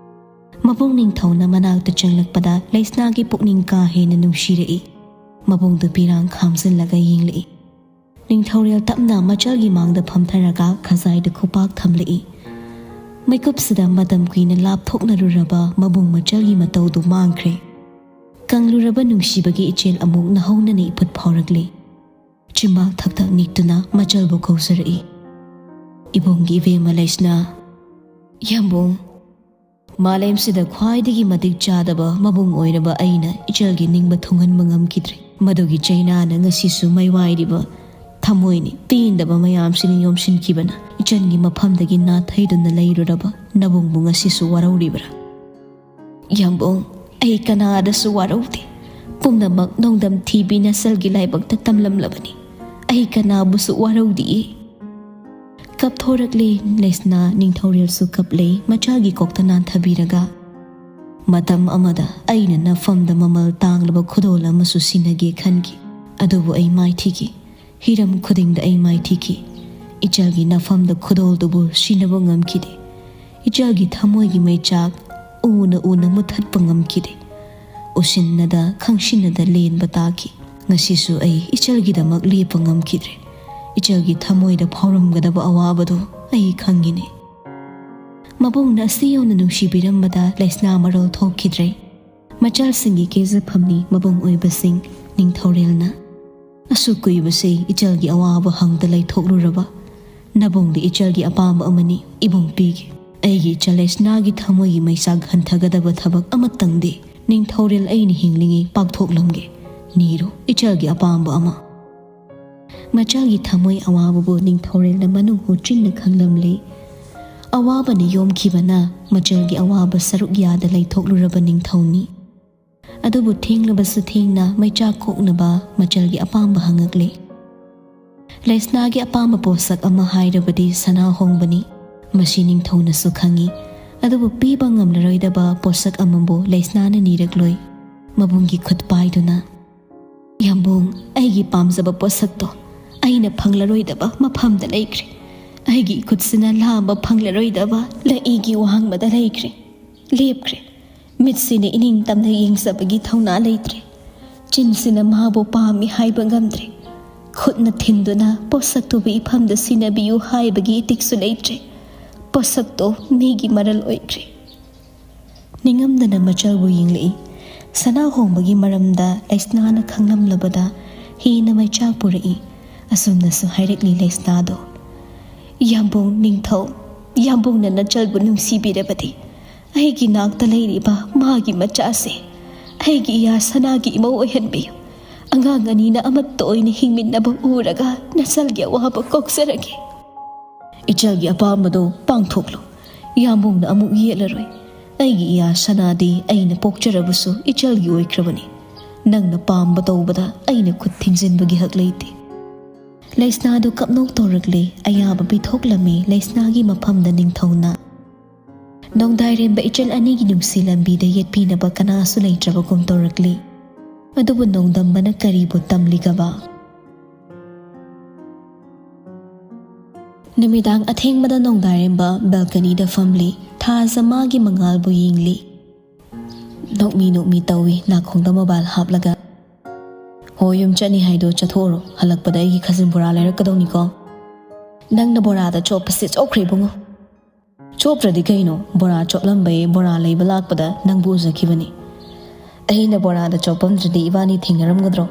ꯃꯕꯨꯡ ꯅꯤꯡꯊꯧꯅ ꯃꯅꯥꯛꯇ ꯆꯪꯂꯛꯄꯗ ꯂꯩꯁꯅꯥꯒꯤ ꯄꯨꯛꯅꯤꯡ ꯀꯥ ꯍꯦꯟꯅ ꯅꯨꯡꯁꯤꯔꯛꯏ꯫ ꯃꯕꯨꯡꯗꯨ ꯄꯤꯔꯥꯡ ꯈꯥꯝꯖꯤꯜꯂꯒ ꯌꯦꯡꯂꯛꯏ꯫ ꯅꯤꯡꯊꯧꯔꯦꯜ ꯇꯞꯅ ꯃꯆꯜꯒꯤ ꯃꯥꯡꯗ ꯐꯝꯊꯔꯒ ꯈꯖꯥꯏꯗ ꯈꯨꯄꯥꯛ ꯊꯝꯂꯛꯏ꯫ ꯃꯤꯀꯨꯞꯁꯤꯗ ꯃꯇꯝ ꯀꯨꯏꯅ ꯂꯥꯞꯊꯣꯛꯅꯔꯨꯔꯕ ꯃꯕꯨꯡ ꯃꯆꯜꯒꯤ ꯃꯇꯧꯗꯨ ꯃꯥꯡꯈ꯭ꯔꯦ꯫ ꯀꯪꯂꯨꯔꯕ ꯅꯨꯡꯁꯤꯕꯒꯤ ꯏꯆꯦꯜ ꯑꯃꯨꯛ ꯅꯧꯍꯧꯅꯅ ꯏꯐꯨꯠ ꯐꯥꯎꯔꯛꯂꯤ꯫ ꯆꯤꯝꯕꯥꯜ ꯊꯛ ꯊꯛ ꯅꯤꯛꯇꯨꯅ ꯃꯆꯜꯕꯨ ꯀꯧꯖꯔꯛꯏ꯫ "ꯏꯕꯨꯡꯒꯤ ꯏꯕꯦꯝꯃ ꯂꯩꯁꯅꯥ!" "ꯌꯥꯝꯕꯨꯡ!" "ꯃꯥꯂꯦꯝꯁꯤꯗ ꯈ꯭ꯋꯥꯏꯗꯒꯤ ꯃꯇꯤꯛ ꯆꯥꯗꯕ ꯃꯕꯨꯡ ꯑꯣꯏꯔꯕ ꯑꯩꯅ ꯏꯆꯜꯒꯤ ꯅꯤꯡꯕ ꯊꯨꯡꯍꯟꯕ ꯉꯝꯈꯤꯗ꯭ꯔꯦ꯫ ꯃꯗꯨꯒꯤ ꯆꯩꯅꯥꯅ ꯉꯁꯤꯁꯨ ꯃꯩꯋꯥꯏꯔꯤꯕ ꯊꯃꯣꯏꯅꯤ ꯄꯦꯟꯗꯕ ꯃꯌꯥꯝꯁꯤꯅ ꯌꯣꯝꯁꯤꯟꯈꯤꯕꯅ ꯏꯆꯜꯒꯤ ꯃꯐꯝꯗꯒꯤ ꯅꯥꯊꯩꯗꯨꯅ ꯂꯩꯔꯨꯔꯕ ꯅꯕꯨꯡꯕꯨ ꯉꯁꯤꯁꯨ ꯋꯥꯔꯧꯔꯤꯕ꯭ꯔꯥ?" "ꯌꯥꯝꯕꯨꯡ, ꯑꯩ ꯀꯅꯥꯗꯁꯨ ꯋꯥꯔꯧꯗꯦ꯫ ꯄꯨꯝꯅꯃꯛ ꯅꯣꯡꯗꯝ ꯊꯤꯕꯤ ꯅꯆꯜꯒꯤ ꯂꯥꯏꯕꯛꯇ ꯇꯝꯂꯝꯂꯕꯅꯤ꯫ ꯑꯩ ꯀꯅꯥꯕꯨꯁꯨ ꯋꯥꯔꯧꯗꯤꯌꯦ꯫" ꯀꯞꯊꯣꯔꯛꯂꯦ ꯂꯩꯁꯅꯥ꯫ ꯅꯤꯡꯊꯧꯔꯦꯜꯁꯨ ꯀꯞꯂꯦ, ꯃꯆꯥꯒꯤ ꯀꯣꯛꯇ ꯅꯥꯟꯊꯕꯤꯔꯒ꯫ "ꯃꯇꯝ ꯑꯃꯗ ꯑꯩꯅ ꯅꯐꯝꯗ ꯃꯃꯜ ꯇꯥꯡꯂꯕ ꯈꯨꯗꯣꯜ ꯑꯃꯁꯨ ꯁꯤꯟꯅꯒꯦ ꯈꯟꯈꯤ꯫ ꯑꯗꯨꯕꯨ ꯑꯩ ꯃꯥꯏꯊꯤꯈꯤ꯫ ꯍꯤꯔꯝ ꯈꯨꯗꯤꯡꯗ ꯑꯩ ꯃꯥꯏꯊꯤꯈꯤ꯫ ꯏꯆꯜꯒꯤ ꯅꯐꯝꯗ ꯈꯨꯗꯣꯜꯗꯨꯕꯨ ꯁꯤꯟꯅꯕ ꯉꯝꯈꯤꯗꯦ꯫ ꯏꯆꯜꯒꯤ ꯊꯃꯣꯏꯒꯤ ꯃꯩꯆꯥꯛ ꯎꯅ ꯎꯅ ꯃꯨꯠꯊꯠꯄ ꯉꯝꯈꯤꯗꯦ꯫ ꯎꯁꯤꯟꯅꯗ ꯈꯪꯁꯤꯟꯅꯗ ꯂꯦꯟꯕ ꯇꯥꯈꯤ꯫ ꯉꯁꯤꯁꯨ ꯑꯩ ꯏꯆꯜꯒꯤꯗꯃꯛ ꯂꯦꯞꯄ ꯉꯝꯈꯤꯗ꯭ꯔꯦ꯫ ꯏꯆꯜꯒꯤ ꯊꯃꯣꯏꯗ ꯐꯥꯎꯔꯝꯒꯗꯕ ꯑꯋꯥꯕꯗꯨ ꯑꯩ ꯈꯪꯉꯤꯅꯦ꯫" ꯃꯕꯨꯡꯅ ꯑꯁꯤ ꯌꯧꯅ ꯅꯨꯡꯁꯤꯕꯤꯔꯝꯕꯗ ꯂꯩꯁꯅꯥ ꯃꯔꯣꯜ ꯊꯣꯛꯈꯤꯗ꯭ꯔꯦ꯫ ꯃꯆꯜꯁꯤꯡꯒꯤ ꯀꯦꯖꯐꯝꯅꯤ ꯃꯕꯨꯡ ꯑꯣꯏꯕꯁꯤꯡ꯫ ꯅꯤꯡꯊꯧꯔꯦꯜꯅ, ꯑꯁꯨꯛ ꯀꯨꯏꯕꯁꯤ ꯏꯆꯜꯒꯤ ꯑꯋꯥꯕ ꯍꯪꯗ ꯂꯩꯊꯣꯛꯂꯨꯔꯕ꯫ ꯅꯕꯨꯡꯗꯤ ꯏꯆꯜꯒꯤ ꯑꯄꯥꯝꯕ ꯑꯃꯅꯤ ꯏꯕꯨꯡ ꯄꯤꯒꯦ꯫ ꯑꯩꯒꯤ ꯏꯆꯜ ꯂꯩꯁꯅꯥꯒꯤ ꯊꯃꯣꯏꯒꯤ ꯃꯩꯆꯥꯛ ꯍꯟꯊꯒꯗꯕ ꯊꯕꯛ ꯑꯃꯇꯪꯗꯤ ꯅꯤꯡꯊꯧꯔꯦꯜ ꯑꯩꯅ ꯍꯤꯡꯂꯤꯉꯩ ꯄꯥꯛꯊꯣꯛꯂꯝꯒꯦ꯫ ꯅꯤꯔꯣ ꯏꯆꯜꯒꯤ ꯑꯄꯥꯝꯕ ꯑꯃ꯫ ꯃꯆꯜꯒꯤ ꯊꯃꯣꯏ ꯑꯋꯥꯕꯕꯨ ꯅꯤꯡꯊꯧꯔꯦꯜꯅ ꯃꯅꯨꯡ ꯍꯨꯆꯤꯟꯅ ꯈꯪꯂꯝꯂꯦ꯫ ꯑꯋꯥꯕꯅ ꯌꯣꯝꯈꯤꯕꯅ ꯃꯆꯜꯒꯤ ꯑꯋꯥꯕ ꯁꯔꯨꯛ ꯌꯥꯗ ꯂꯩꯊꯣꯛꯂꯨꯔꯕ ꯅꯤꯡꯊꯧꯅꯤ꯫ ꯑꯗꯨꯕꯨ ꯊꯦꯡꯂꯕꯁꯨ ꯊꯦꯡꯅ ꯃꯩꯆꯥꯛ ꯀꯣꯛꯅꯕ ꯃꯆꯜꯒꯤ ꯑꯄꯥꯝꯕ ꯍꯪꯉꯛꯂꯦ꯫ ꯂꯩꯁꯅꯥꯒꯤ ꯑꯄꯥꯝꯕ ꯄꯣꯠꯁꯛ ꯑꯃ ꯍꯥꯏꯔꯕꯗꯤ ꯁꯅꯥ ꯍꯣꯡꯕꯅꯤ꯫ ꯃꯁꯤ ꯅꯤꯡꯊꯧꯅꯁꯨ ꯈꯪꯏ꯫ ꯑꯗꯨꯕꯨ ꯄꯤꯕ ꯉꯝꯂꯔꯣꯏꯗꯕ ꯄꯣꯠꯁꯛ ꯑꯃꯕꯨ ꯂꯩꯁꯅꯥꯅ ꯅꯤꯔꯛꯂꯣꯏ꯫ ꯃꯕꯨꯡꯒꯤ ꯈꯨꯠ ꯄꯥꯏꯗꯨꯅ, "ꯌꯥꯝꯕꯨꯡ, ꯑꯩꯒꯤ ꯄꯥꯝꯖꯕ ꯄꯣꯠꯁꯛꯇꯣ ꯑꯩꯅ ꯐꯪꯂꯔꯣꯏꯗꯕ ꯃꯐꯝꯗ ꯂꯩꯈ꯭ꯔꯦ꯫ ꯑꯩꯒꯤ ꯏꯈꯨꯠꯁꯤꯅ ꯂꯥꯝꯕ ꯐꯪꯂꯔꯣꯏꯗꯕ ꯂꯛꯏꯒꯤ ꯋꯥꯡꯃꯗ ꯂꯩꯈ꯭ꯔꯦ, ꯂꯦꯞꯈ꯭ꯔꯦ꯫ ꯃꯤꯠꯁꯤꯅ ꯏꯅꯤꯡ ꯇꯝꯅ ꯌꯦꯡꯖꯕꯒꯤ ꯊꯧꯅꯥ ꯂꯩꯇ꯭ꯔꯦ꯫ ꯆꯤꯟꯁꯤꯅ ꯃꯥꯕꯨ ꯄꯥꯝꯃꯤ ꯍꯥꯏꯕ ꯉꯝꯗ꯭ꯔꯦ꯫ ꯈꯨꯠꯅ ꯊꯤꯟꯗꯨꯅ ꯄꯣꯠꯁꯛꯇꯨꯕꯨ ꯏꯐꯝꯗ ꯁꯤꯟꯅꯕꯤꯌꯨ ꯍꯥꯏꯕꯒꯤ ꯏꯇꯤꯛꯁꯨ ꯂꯩꯇ꯭ꯔꯦ꯫ ꯄꯣꯠꯁꯛꯇꯣ ꯃꯤꯒꯤ ꯃꯔꯜ ꯑꯣꯏꯈ꯭ꯔꯦ"꯫ ꯅꯤꯡꯉꯝꯗꯅ ꯃꯆꯜꯕꯨ ꯌꯦꯡꯂꯛꯏ꯫ ꯁꯅꯥ ꯍꯣꯡꯕꯒꯤ ꯃꯔꯝꯗ ꯂꯩꯁꯅꯥꯅ ꯈꯪꯂꯝꯂꯕꯗ ꯍꯦꯟꯅ ꯃꯩꯆꯥꯛ ꯄꯨꯔꯛꯏ꯫ ꯑꯁꯨꯝꯅꯁꯨ ꯍꯥꯏꯔꯛꯂꯤ ꯂꯩꯁꯅꯥꯗꯣ, "ꯌꯥꯝꯕꯨꯡ ꯅꯤꯡꯊꯧ, ꯌꯥꯝꯕꯨꯡꯅ ꯅꯆꯜꯕꯨ ꯅꯨꯡꯁꯤꯕꯤꯔꯕꯗꯤ ꯑꯩꯒꯤ ꯅꯥꯛꯇ ꯂꯩꯔꯤꯕ ꯃꯥꯒꯤ ꯃꯆꯥꯁꯦ ꯑꯩꯒꯤ ꯏꯌꯥ ꯁꯅꯥꯒꯤ ꯏꯃꯧ ꯑꯣꯏꯍꯟꯕꯤꯌꯨ꯫ ꯑꯉꯥꯡ ꯑꯅꯤꯅ ꯑꯃꯠꯇ ꯑꯣꯏꯅ ꯍꯤꯡꯃꯤꯟꯅꯕ ꯎꯔꯒ ꯅꯆꯜꯒꯤ ꯑꯋꯥꯕ ꯀꯣꯛꯆꯔꯒꯦ꯫ ꯏꯆꯜꯒꯤ ꯑꯄꯥꯝꯕꯗꯣ ꯄꯥꯡꯊꯣꯛꯂꯨ꯫ ꯌꯥꯝꯕꯨꯡꯅ ꯑꯃꯨꯛ ꯌꯦꯠꯂꯔꯣꯏ꯫ ꯑꯩꯒꯤ ꯏꯌꯥ ꯁꯅꯥꯗꯤ ꯑꯩꯅ ꯄꯣꯛꯆꯔꯕꯁꯨ ꯏꯆꯜꯒꯤ ꯑꯣꯏꯈ꯭ꯔꯕꯅꯤ꯫ ꯅꯪꯅ ꯄꯥꯝꯕ ꯇꯧꯕꯗ ꯑꯩꯅ ꯈꯨꯠ ꯊꯤꯡꯖꯤꯟꯕꯒꯤ ꯍꯛ ꯂꯩꯇꯦ"꯫ ꯂꯩꯁꯅꯥꯗꯨ ꯀꯞꯅꯧ ꯇꯧꯔꯛꯂꯦ꯫ ꯑꯌꯥꯕ ꯄꯤꯊꯣꯛꯂꯝꯃꯤ ꯂꯩꯁꯅꯥꯒꯤ ꯃꯐꯝꯗ ꯅꯤꯡꯊꯧꯅ꯫ ꯅꯣꯡꯗꯥꯏꯔꯦꯝꯕ ꯏꯆꯜ ꯑꯅꯤꯒꯤ ꯅꯨꯡꯁꯤ ꯂꯝꯕꯤꯗ ꯌꯦꯠꯄꯤꯅꯕ ꯀꯅꯥꯁꯨ ꯂꯩꯇ꯭ꯔꯕꯒꯨꯝ ꯇꯧꯔꯛꯂꯤ꯫ ꯑꯗꯨꯕꯨ ꯅꯣꯡꯗꯝꯕꯅ ꯀꯔꯤꯕꯨ ꯇꯝꯂꯤꯒꯕ? ꯅꯨꯃꯤꯗꯥꯡ ꯑꯊꯦꯡꯕꯗ ꯅꯣꯡꯗꯥꯏꯔꯦꯝꯕ ꯕꯦꯜꯀꯅꯤꯗ ꯐꯝꯂꯤ꯫ ꯊꯥꯖ ꯃꯥꯒꯤ ꯃꯉꯥꯜꯕꯨ ꯌꯦꯡꯂꯤ꯫ ꯅꯣꯛꯃꯤ ꯅꯣꯛꯃꯤ ꯇꯧꯏ ꯅꯥꯀꯣꯡꯗ ꯃꯣꯕꯥꯏꯜ ꯍꯥꯞꯂꯒ꯫ "ꯍꯣ, ꯌꯨꯝ ꯆꯠꯅꯤ ꯍꯥꯏꯗꯣ ꯆꯠꯊꯣꯛꯎꯔꯣ, ꯍꯜꯂꯛꯄꯗ ꯑꯩꯒꯤ ꯈꯖꯤꯟ ꯕꯣꯔꯥ ꯂꯩꯔꯛꯀꯗꯧꯅꯤꯀꯣ"꯫ "ꯅꯪꯅ ꯕꯣꯔꯥꯗ ꯆꯣꯞꯄꯁꯦ ꯆꯣꯞꯈ꯭ꯔꯦ ꯏꯕꯨꯡꯉꯣ"꯫ "ꯆꯣꯞꯇ꯭ꯔꯗꯤ ꯀꯩꯅꯣ, ꯕꯣꯔꯥ ꯆꯣꯞꯂꯝꯕꯩ ꯕꯣꯔꯥ ꯂꯩꯕ ꯂꯥꯛꯄꯗ ꯅꯪꯕꯨ ꯎꯖꯈꯤꯕꯅꯤ"꯫ ꯑꯩꯅ ꯕꯣꯔꯥꯗ ꯆꯣꯞꯄꯝꯗ꯭ꯔꯗꯤ ꯏꯕꯥꯅꯤ ꯊꯦꯡꯅꯔꯝꯒꯗ꯭ꯔꯣ?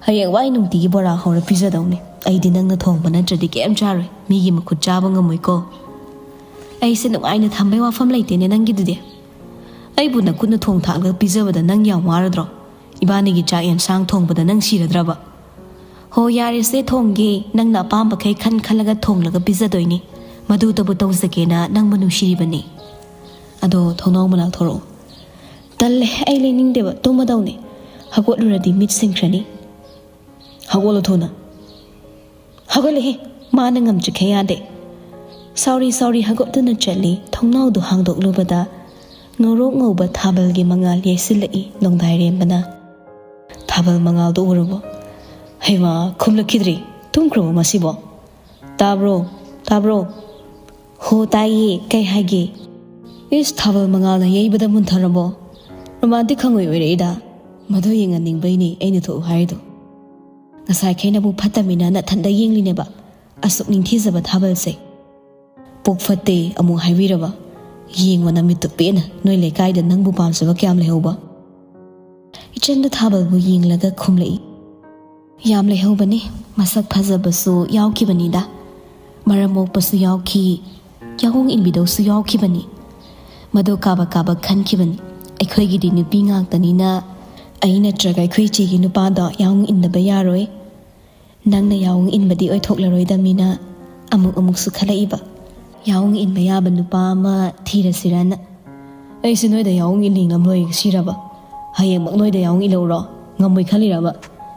ꯍꯌꯦꯡꯋꯥꯏ ꯅꯨꯡꯇꯤꯒꯤ ꯕꯣꯔꯥ ꯍꯧꯔ ꯄꯤꯖꯗꯧꯅꯤ꯫ ꯑꯩꯗꯤ ꯅꯪꯅ ꯊꯣꯡꯕ ꯅꯠꯇ꯭ꯔꯗꯤ ꯀꯩꯝ ꯆꯥꯔꯣꯏ, ꯃꯤꯒꯤ ꯃꯈꯨꯠ ꯆꯥꯕ ꯉꯝꯃꯣꯏꯀꯣ꯫ ꯑꯩꯁꯦ ꯅꯨꯡꯉꯥꯏꯅ ꯊꯝꯕꯩ ꯋꯥꯐꯝ ꯂꯩꯇꯦꯅꯦ ꯅꯪꯒꯤꯗꯨꯗꯤ꯫ ꯑꯩꯕꯨ ꯅꯈꯨꯠꯅ ꯊꯣꯡ ꯊꯥꯛꯂꯒ ꯄꯤꯖꯕꯗ ꯅꯪ ꯌꯥꯝ ꯋꯥꯔꯗ꯭ꯔꯣ? ꯏꯕꯥꯅꯤꯒꯤ ꯆꯥꯛ ꯌꯦꯟꯁꯥꯡ ꯊꯣꯡꯕꯗ ꯅꯪ ꯁꯤꯔꯗ꯭ꯔꯕ? ꯍꯣ, ꯌꯥꯔꯦꯁꯦ, ꯊꯣꯡꯒꯦ꯫ ꯅꯪꯅ ꯑꯄꯥꯝꯕꯈꯩ ꯈꯟ ꯈꯜꯂꯒ ꯊꯣꯡꯂꯒ ꯄꯤꯖꯗꯣꯏꯅꯤ꯫ ꯃꯗꯨꯇꯕꯨ ꯇꯧꯖꯒꯦꯅ ꯅꯪꯕꯨ ꯅꯨꯡꯁꯤꯔꯤꯕꯅꯤ꯫ ꯑꯗꯣ ꯊꯣꯡꯅꯥꯎ ꯃꯅꯥꯛ ꯊꯣꯔꯛꯑꯣ꯫ ꯇꯜꯂꯦ, ꯑꯩ ꯂꯩꯅꯤꯡꯗꯦꯕ, ꯇꯨꯝꯃꯗꯧꯅꯦ꯫ ꯍꯧꯒꯠꯂꯨꯔꯗꯤ ꯃꯤꯠ ꯁꯤꯡꯈ꯭ꯔꯅꯤ꯫ ꯍꯧꯒꯠꯂꯣ ꯊꯨꯅ꯫ ꯍꯧꯒꯠꯂꯦꯍꯦ, ꯃꯥꯅ ꯉꯝꯗ꯭ꯔꯤꯈꯩ ꯌꯥꯗꯦ꯫ ꯁꯥꯎꯔꯤ ꯁꯥꯎꯔꯤ ꯍꯧꯒꯠꯇꯨꯅ ꯆꯠꯂꯤ꯫ ꯊꯣꯡꯅꯥꯎꯗꯨ ꯍꯥꯡꯗꯣꯛꯂꯨꯕꯗ ꯉꯧꯔꯣꯛ ꯉꯧꯕ ꯊꯥꯕꯜꯒꯤ ꯃꯉꯥꯜ ꯌꯩꯁꯤꯜꯂꯛꯏ ꯅꯣꯡꯗꯥꯏꯔꯦꯝꯕꯅ꯫ ꯊꯥꯕꯜ ꯃꯉꯥꯜꯗꯨ ꯎꯔꯕꯣ? ꯍꯩꯃꯥ, ꯈꯨꯝꯂꯛꯈꯤꯗ꯭ꯔꯤ꯫ ꯇꯨꯝꯈ꯭ꯔꯕꯣ ꯃꯁꯤꯕꯣ? ꯇꯥꯕ꯭ꯔꯣ? ꯇꯥꯕ꯭ꯔꯣ? ꯍꯣ, ꯇꯥꯏꯌꯦ꯫ ꯀꯩ ꯍꯥꯏꯒꯦ? ꯏꯁ, ꯊꯥꯕꯜ ꯃꯉꯥꯜꯅ ꯌꯩꯕꯗ ꯃꯨꯟꯊꯔꯕꯣ? ꯔꯣꯃꯥꯟꯇꯤꯛ ꯈꯪꯉꯣꯏ ꯑꯣꯏꯔꯛꯏꯗ꯫ ꯃꯗꯨ ꯌꯦꯡꯍꯟꯅꯤꯡꯕꯩꯅꯦ ꯑꯩꯅ ꯊꯣꯛꯎ ꯍꯥꯏꯔꯤꯗꯣ꯫ ꯉꯁꯥꯏꯈꯩꯅꯕꯨ ꯐꯠꯇꯃꯤꯅ ꯅꯊꯟꯗ ꯌꯦꯡꯂꯤꯅꯦꯕ꯫ ꯑꯁꯨꯛ ꯅꯤꯡꯊꯤꯖꯕ ꯊꯥꯕꯜꯁꯦ꯫ ꯄꯨꯛ ꯐꯠꯇꯦ ꯑꯃꯨꯛ ꯍꯥꯏꯕꯤꯔꯕ? ꯌꯦꯡꯉꯣ ꯅꯃꯤꯠꯇꯨ ꯄꯦꯟꯅ, ꯅꯣꯏ ꯂꯩꯀꯥꯏꯗ ꯅꯪꯕꯨ ꯄꯥꯝꯖꯕ ꯀꯌꯥꯝ ꯂꯩꯍꯧꯕ? ꯏꯆꯟꯗ ꯊꯥꯕꯜꯕꯨ ꯌꯦꯡꯂꯒ ꯈꯨꯝꯂꯛꯏ꯫ ꯌꯥꯝ ꯂꯩꯍꯧꯕꯅꯤ꯫ ꯃꯁꯛ ꯐꯖꯕꯁꯨ ꯌꯥꯎꯈꯤꯕꯅꯤꯗ꯫ ꯃꯔꯝ ꯃꯣꯛꯄꯁꯨ ꯌꯥꯎꯈꯤ꯫ ꯌꯥꯑꯣꯡ ꯏꯟꯕꯤꯗꯧꯁꯨ ꯌꯥꯎꯈꯤꯕꯅꯤ꯫ ꯃꯗꯨ ꯀꯥꯕꯛ ꯀꯥꯕꯛ ꯈꯟꯈꯤꯕꯅꯤ꯫ ꯑꯩꯈꯣꯏꯒꯤꯗꯤ ꯅꯨꯄꯤ ꯉꯥꯛꯇꯅꯤꯅ ꯑꯩ ꯅꯠꯇ꯭ꯔꯒ ꯑꯩꯈꯣꯏ ꯏꯆꯦꯒꯤ ꯅꯨꯄꯥꯗꯣ ꯌꯥꯑꯣꯡ ꯏꯟꯗꯕ ꯌꯥꯔꯣꯏ꯫ ꯅꯪꯅ ꯌꯥꯑꯣꯡ ꯏꯟꯕꯗꯤ ꯑꯣꯏꯊꯣꯛꯂꯔꯣꯏꯗꯃꯤꯅ ꯑꯃꯨꯛ ꯑꯃꯨꯛꯁꯨ ꯈꯜꯂꯛꯏꯕ꯫ ꯌꯥꯑꯣꯡ ꯏꯟꯕ ꯌꯥꯕ ꯅꯨꯄꯥ ꯑꯃ ꯊꯤꯔꯁꯤꯔꯅ꯫ ꯑꯩꯁꯦ ꯅꯣꯏꯗ ꯌꯥꯑꯣꯡ ꯏꯜꯂꯤ ꯉꯝꯂꯣꯏ ꯁꯤꯔꯕ? ꯍꯌꯦꯡꯃꯛ ꯅꯣꯏꯗ ꯌꯥꯑꯣꯡ ꯏꯜꯂꯛꯎꯔꯣ? ꯉꯝꯃꯣꯏ ꯈꯜꯂꯤꯔꯕ?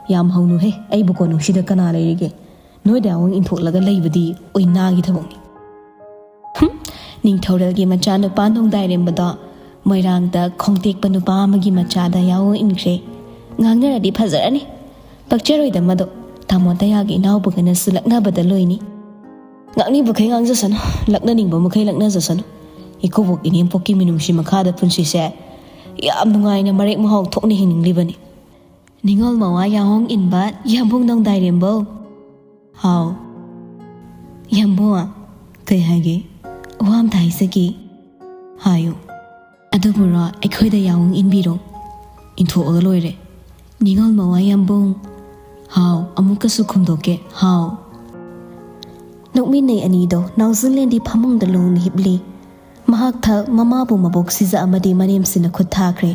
ꯌꯥꯝ ꯍꯧꯅꯨꯍꯦ, ꯑꯩꯕꯨ ꯀꯣꯟꯅꯨꯡꯁꯤꯗ ꯀꯅꯥ ꯂꯩꯔꯤꯒꯦ? ꯅꯣꯏꯗ ꯌꯥꯑꯣꯡ ꯏꯟꯊꯣꯛꯂꯒ ꯂꯩꯕꯗꯤ ꯑꯣꯏꯅꯥꯒꯤ ꯊꯕꯛꯅꯤ꯫ ꯍꯨꯝ, ꯅꯤꯡꯊꯧꯔꯦꯜꯒꯤ ꯃꯆꯥꯅꯨꯄꯥ ꯅꯣꯡꯗꯥꯏꯔꯦꯝꯕꯗꯣ ꯃꯣꯏꯔꯥꯡꯗ ꯈꯣꯡꯇꯦꯛꯄ ꯅꯨꯄꯥ ꯑꯃꯒꯤ ꯃꯆꯥꯗ ꯌꯥꯑꯣꯡ ꯏꯟꯈ꯭ꯔꯦ꯫ ꯉꯥꯡꯅꯔꯗꯤ ꯐꯖꯔꯅꯤ꯫ ꯄꯛꯆꯔꯣꯏꯗ ꯃꯗꯣ꯫ ꯇꯥꯃꯣ ꯇꯌꯥꯒꯤ ꯏꯅꯥꯎꯕꯒꯅꯁꯨ ꯂꯛꯅꯕꯗ ꯂꯣꯏꯅꯤ꯫ ꯉꯥꯡꯅꯤꯡꯕꯈꯩ ꯉꯥꯡꯖꯁꯅꯨ, ꯂꯛꯅꯅꯤꯡꯕ ꯃꯈꯩ ꯂꯛꯅꯖꯁꯅꯨ꯫ ꯏꯀꯨꯕꯣꯛ ꯏꯅꯦꯝꯄꯣꯛꯀꯤ ꯃꯤꯅꯨꯡꯁꯤ ꯃꯈꯥꯗ ꯄꯨꯟꯁꯤꯁꯦ ꯌꯥꯝ ꯅꯨꯡꯉꯥꯏꯅ ꯃꯔꯦꯛ ꯃꯍꯥꯎ ꯊꯣꯛꯅ ꯍꯤꯡꯅꯤꯡꯂꯤꯕꯅꯤ꯫ ꯅꯤꯉꯣꯜ ꯃꯋꯥ ꯌꯥꯍꯣꯡ ꯏꯟꯕ ꯌꯥꯝꯕꯨꯡ ꯅꯣꯡꯗꯥꯏꯔꯦꯝꯕꯧ꯫ ꯍꯥꯎ꯫ ꯌꯥꯝꯕꯨꯡ꯫ ꯀꯩ ꯍꯥꯏꯒꯦ? ꯋꯥ ꯑꯝꯇ ꯍꯥꯏꯖꯒꯦ꯫ ꯍꯥꯏꯌꯨ꯫ ꯑꯗꯨꯕꯨꯔꯣ, ꯑꯩꯈꯣꯏꯗ ꯌꯥꯍꯣꯡ ꯏꯟꯕꯤꯔꯣ꯫ ꯏꯟꯊꯣꯛꯑꯒ ꯂꯣꯏꯔꯦ꯫ ꯅꯤꯉꯣꯜ ꯃꯋꯥ ꯌꯥꯝꯕꯨꯡ꯫ ꯍꯥꯎ, ꯑꯃꯨꯛꯀꯁꯨ ꯈꯨꯝꯗꯣꯛꯀꯦ, ꯍꯥꯎ꯫ ꯅꯣꯛꯃꯤꯟꯅꯩ ꯑꯅꯤꯗꯣ꯫ ꯅꯥꯎꯖꯤꯡꯂꯦꯟꯗꯤ ꯐꯃꯨꯡꯗ ꯂꯣꯡꯅ ꯍꯤꯞꯂꯤ꯫ ꯃꯍꯥꯛ ꯊꯛ ꯃꯃꯥꯕꯨ ꯃꯕꯣꯛ ꯁꯤꯖ ꯑꯃꯗꯤ ꯃꯅꯦꯝꯁꯤꯅ ꯈꯨꯠ ꯊꯥꯈ꯭ꯔꯦ꯫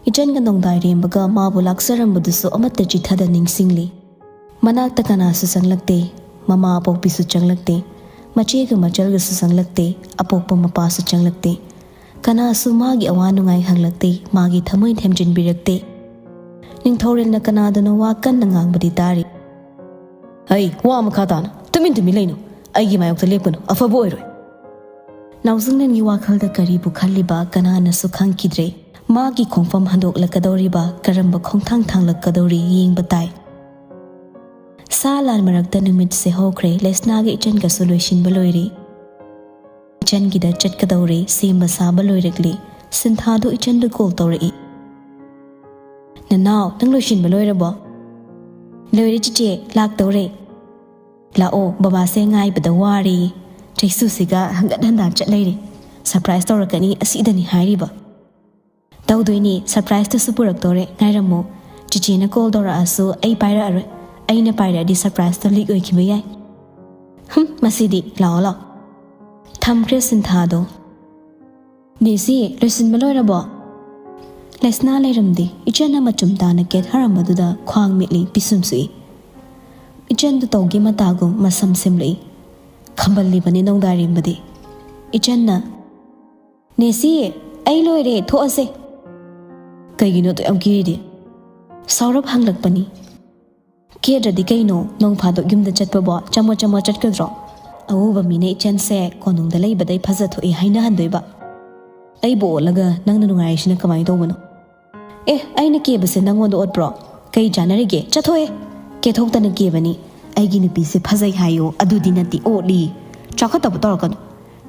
ꯏꯆꯟꯒ ꯅꯣꯡꯗꯥꯏꯔꯦꯝꯕꯒ ꯃꯥꯕꯨ ꯂꯥꯛꯆꯔꯝꯕꯗꯨꯁꯨ ꯑꯃꯠꯇ ꯆꯤꯊꯗ ꯅꯤꯡꯁꯤꯡꯂꯤ꯫ ꯃꯅꯥꯛꯇ ꯀꯅꯥꯁꯨ ꯆꯪꯂꯛꯇꯦ꯫ ꯃꯃꯥ ꯑꯄꯣꯛꯄꯤꯁꯨ ꯆꯪꯂꯛꯇꯦ꯫ ꯃꯆꯦꯒ ꯃꯆꯜꯒꯁꯨ ꯆꯪꯂꯛꯇꯦ꯫ ꯑꯄꯣꯛꯄ ꯃꯄꯥꯁꯨ ꯆꯪꯂꯛꯇꯦ꯫ ꯀꯅꯥꯁꯨ ꯃꯥꯒꯤ ꯑꯋꯥ ꯅꯨꯡꯉꯥꯏ ꯍꯪꯂꯛꯇꯦ꯫ ꯃꯥꯒꯤ ꯊꯃꯣꯏ ꯊꯦꯝꯖꯤꯟꯕꯤꯔꯛꯇꯦ꯫ ꯅꯤꯡꯊꯧꯔꯦꯜꯅ ꯀꯅꯥꯗꯅꯣ ꯋꯥ ꯀꯟꯅ ꯉꯥꯡꯕꯗꯤ ꯇꯥꯔꯤ꯫ "ꯑꯩ ꯋꯥ ꯃꯈꯥ ꯇꯥꯅ ꯇꯨꯃꯤꯟ ꯇꯨꯃꯤꯟ ꯂꯩꯅꯨ꯫ ꯑꯩꯒꯤ ꯃꯥꯌꯣꯛꯇ ꯂꯦꯞꯀꯅꯨ, ꯑꯐꯕ ꯑꯣꯏꯔꯣꯏ꯫" ꯅꯥꯎꯖꯤꯡꯂꯦꯟꯒꯤ ꯋꯥꯈꯜꯗ ꯀꯔꯤꯕꯨ ꯈꯜꯂꯤꯕ ꯀꯅꯥꯅꯁꯨ ꯈꯪꯈꯤꯗ꯭ꯔꯦ꯫ ꯃꯥꯒꯤ ꯈꯣꯡꯐꯝ ꯍꯟꯗꯣꯛꯂꯛꯀꯗꯧꯔꯤꯕ, ꯀꯔꯝꯕ ꯈꯣꯡꯊꯥꯡ ꯊꯥꯡꯂꯛꯀꯗꯧꯔꯤ ꯌꯦꯡꯕ ꯇꯥꯏ꯫ ꯁꯥ ꯂꯥꯟ ꯃꯔꯛꯇ ꯅꯨꯃꯤꯠꯁꯦ ꯍꯧꯈ꯭ꯔꯦ꯫ ꯂꯩꯁꯅꯥꯒ ꯏꯆꯟꯒꯁꯨ ꯂꯣꯏꯁꯤꯟꯕ ꯂꯣꯏꯔꯦ꯫ ꯏꯆꯟꯒꯤꯗ ꯆꯠꯀꯗꯧꯔꯦ꯫ ꯁꯦꯝꯕ ꯁꯥꯕ ꯂꯣꯏꯔꯛꯂꯦ꯫ ꯁꯤꯟꯊꯥꯗꯨ ꯏꯆꯟꯗ ꯀꯣꯜ ꯇꯧꯔꯛꯏ꯫ "ꯅꯅꯥꯎ, ꯅꯪ ꯂꯣꯏꯁꯤꯟꯕ ꯂꯣꯏꯔꯕꯣ?" "ꯂꯣꯏꯔꯦ ꯆꯤꯆꯦ, ꯂꯥꯛꯇꯧꯔꯦ꯫" "ꯂꯥꯛꯑꯣ, ꯕꯕꯥꯁꯦ ꯉꯥꯏꯕꯗ ꯋꯥꯔꯦ꯫ ꯆꯩꯁꯨꯁꯤꯒ ꯍꯪꯒꯠ ꯍꯟꯗꯥ ꯆꯠ ꯂꯩꯔꯦ꯫ ꯁꯔꯄ꯭ꯔꯥꯏꯖ ꯇꯧꯔꯛꯀꯅꯤ ꯑꯁꯤꯗꯅꯤ ꯍꯥꯏꯔꯤꯕ꯫" "ꯇꯧꯗꯣꯏꯅꯦ, ꯁꯔꯄ꯭ꯔꯥꯏꯖꯇꯨꯁꯨ ꯄꯨꯔꯛꯇꯧꯔꯦ, ꯉꯥꯏꯔꯝꯃꯣ꯫ ꯆꯤꯆꯦꯅ ꯀꯣꯜ ꯇꯧꯔꯛꯑꯁꯨ ꯑꯩ ꯄꯥꯏꯔꯛꯑꯔꯣꯏ꯫ ꯑꯩꯅ ꯄꯥꯏꯔꯛꯑꯗꯤ ꯁꯔꯄ꯭ꯔꯥꯏꯖꯇꯣ ꯂꯤꯛ ꯑꯣꯏꯈꯤꯕ ꯌꯥꯏ꯫" "ꯍꯨꯝ, ꯃꯁꯤꯗꯤ꯫ ꯂꯥꯛꯑꯣ, ꯂꯥꯛꯑꯣ꯫" ꯊꯝꯈ꯭ꯔꯦ ꯁꯤꯟꯊꯥꯗꯣ꯫ "ꯅꯦꯁꯤ, ꯂꯣꯏꯁꯤꯟꯕ ꯂꯣꯏꯔꯕꯣ?" ꯂꯩꯁꯅꯥ ꯂꯩꯔꯝꯗꯦ꯫ ꯏꯆꯟꯅ ꯃꯆꯨꯝ ꯇꯥꯅ ꯀꯦꯠꯊꯔꯝꯕꯗꯨꯗ ꯈ꯭ꯋꯥꯡ ꯃꯤꯠꯂꯤ, ꯄꯤꯁꯨꯝ ꯁꯨꯏ꯫ ꯏꯆꯟꯗꯨ ꯇꯧꯒꯦ ꯃꯇꯥꯒꯨꯝ ꯃꯁꯝ ꯁꯦꯝꯂꯛꯏ꯫ ꯈꯝꯕꯜꯂꯤꯕꯅꯤ ꯅꯣꯡꯗꯥꯏꯔꯦꯝꯕꯗꯤ꯫ ꯏꯆꯟꯅ, "ꯅꯦꯁꯤ, ꯑꯩ ꯂꯣꯏꯔꯦ, ꯊꯣꯛꯑꯁꯦ꯫" "ꯀꯩꯒꯤꯅꯣ ꯑꯗꯨꯛ ꯌꯥꯝ ꯀꯦꯔꯤꯗꯤ?" ꯁꯥꯎꯔꯞ ꯍꯪꯂꯛꯄꯅꯤ꯫ "ꯀꯦꯗ꯭ꯔꯗꯤ ꯀꯩꯅꯣ, ꯅꯣꯡ ꯐꯥꯗꯣꯛ ꯌꯨꯝꯗ ꯆꯠꯄꯕꯣ ꯆꯝꯃꯣ ꯆꯝꯃꯣ ꯆꯠꯀꯗ꯭ꯔꯣ? ꯑꯎꯕ ꯃꯤꯅ ꯏꯆꯟꯁꯦ ꯀꯣꯅꯨꯡꯗ ꯂꯩꯕꯗꯩ ꯐꯖꯊꯣꯛꯑꯦ ꯍꯥꯏꯅꯍꯟꯗꯣꯏꯕ꯫ ꯑꯩꯕꯨ ꯑꯣꯠꯂꯒ ꯅꯪꯅ ꯅꯨꯡꯉꯥꯏꯔꯤꯁꯤꯅ ꯀꯃꯥꯏꯅ ꯇꯧꯕꯅꯣ?" "ꯑꯦ, ꯑꯩꯅ ꯀꯦꯕꯁꯦ ꯅꯪꯉꯣꯟꯗ ꯑꯣꯠꯄ꯭ꯔꯣ? ꯀꯩ ꯆꯥꯟꯅꯔꯤꯒꯦ? ꯆꯠꯊꯣꯛꯑꯦ! ꯀꯦꯊꯣꯛꯇꯅ ꯀꯦꯕꯅꯤ꯫ ꯑꯩꯒꯤ ꯅꯨꯄꯤꯁꯦ ꯐꯖꯩ ꯍꯥꯏꯌꯣ, ꯑꯗꯨꯗꯤ ꯅꯠꯇꯦ, ꯑꯣꯠꯂꯤ꯫ ꯆꯥꯎꯈꯠꯇꯕ ꯇꯧꯔꯛꯀꯅꯨ꯫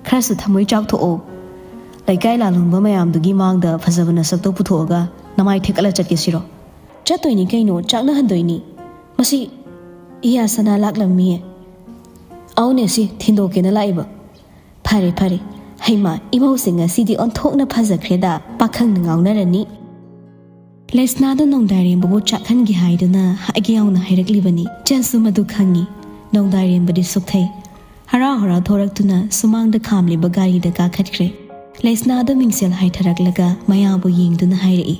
ꯈꯔꯁꯨ ꯊꯃꯣꯏ ꯆꯥꯎꯊꯣꯛꯑꯣ꯫ ꯂꯩꯀꯥꯏ ꯂꯥꯂꯣꯡꯕ ꯃꯌꯥꯝꯗꯨꯒꯤ ꯃꯥꯡꯗ ꯐꯖꯕ ꯅꯁꯛꯇꯣ ꯄꯨꯊꯣꯛꯑꯒ ꯅꯃꯥꯏ ꯊꯦꯛꯀꯠꯂ ꯆꯠꯀꯦ ꯁꯤꯔꯣ?" "ꯆꯠꯇꯣꯏꯅꯤ ꯀꯩꯅꯣ, ꯆꯥꯛꯅꯍꯟꯗꯣꯏꯅꯤ꯫ ꯃꯁꯤ ꯏꯌꯥ ꯁꯅꯥ ꯂꯥꯛꯂꯝꯃꯤꯌꯦ꯫" "ꯑꯧꯅꯦ ꯁꯤ, ꯊꯤꯟꯗꯣꯛꯀꯦꯅ ꯂꯥꯛꯏꯕ꯫" "ꯐꯔꯦ, ꯐꯔꯦ꯫ ꯍꯩꯃꯥ, ꯏꯃꯧꯁꯦ ꯉꯁꯤꯗꯤ ꯑꯣꯟꯊꯣꯛꯅ ꯐꯖꯈ꯭ꯔꯦꯗ, ꯄꯥꯈꯪꯅ ꯉꯥꯎꯅꯔꯅꯤ꯫" ꯂꯩꯁꯅꯥꯗꯨ ꯅꯣꯡꯗꯥꯏꯔꯦꯝꯕꯕꯨ ꯆꯥꯛꯍꯟꯒꯦ ꯍꯥꯏꯗꯨꯅ ꯍꯥꯏꯒꯦ ꯌꯥꯎꯅ ꯍꯥꯏꯔꯛꯂꯤꯕꯅꯤ꯫ ꯏꯆꯟꯁꯨ ꯃꯗꯨ ꯈꯪꯏ꯫ ꯅꯣꯡꯗꯥꯏꯔꯦꯝꯕꯗꯤ ꯁꯨꯛꯊꯩ꯫ ꯍꯔꯥꯎ ꯍꯔꯥꯎ ꯊꯣꯔꯛꯇꯨꯅ ꯁꯨꯃꯥꯡꯗ ꯈꯥꯝꯂꯤꯕ ꯒꯥꯔꯤꯗ ꯀꯥꯈꯠꯈ꯭ꯔꯦ꯫ ꯂꯩꯁꯅꯥꯗꯨ ꯃꯤꯡꯁꯦꯜ ꯍꯥꯏꯊꯔꯛꯂꯒ ꯃꯌꯥꯕꯨ ꯌꯦꯡꯗꯨꯅ ꯍꯥꯏꯔꯛꯏ,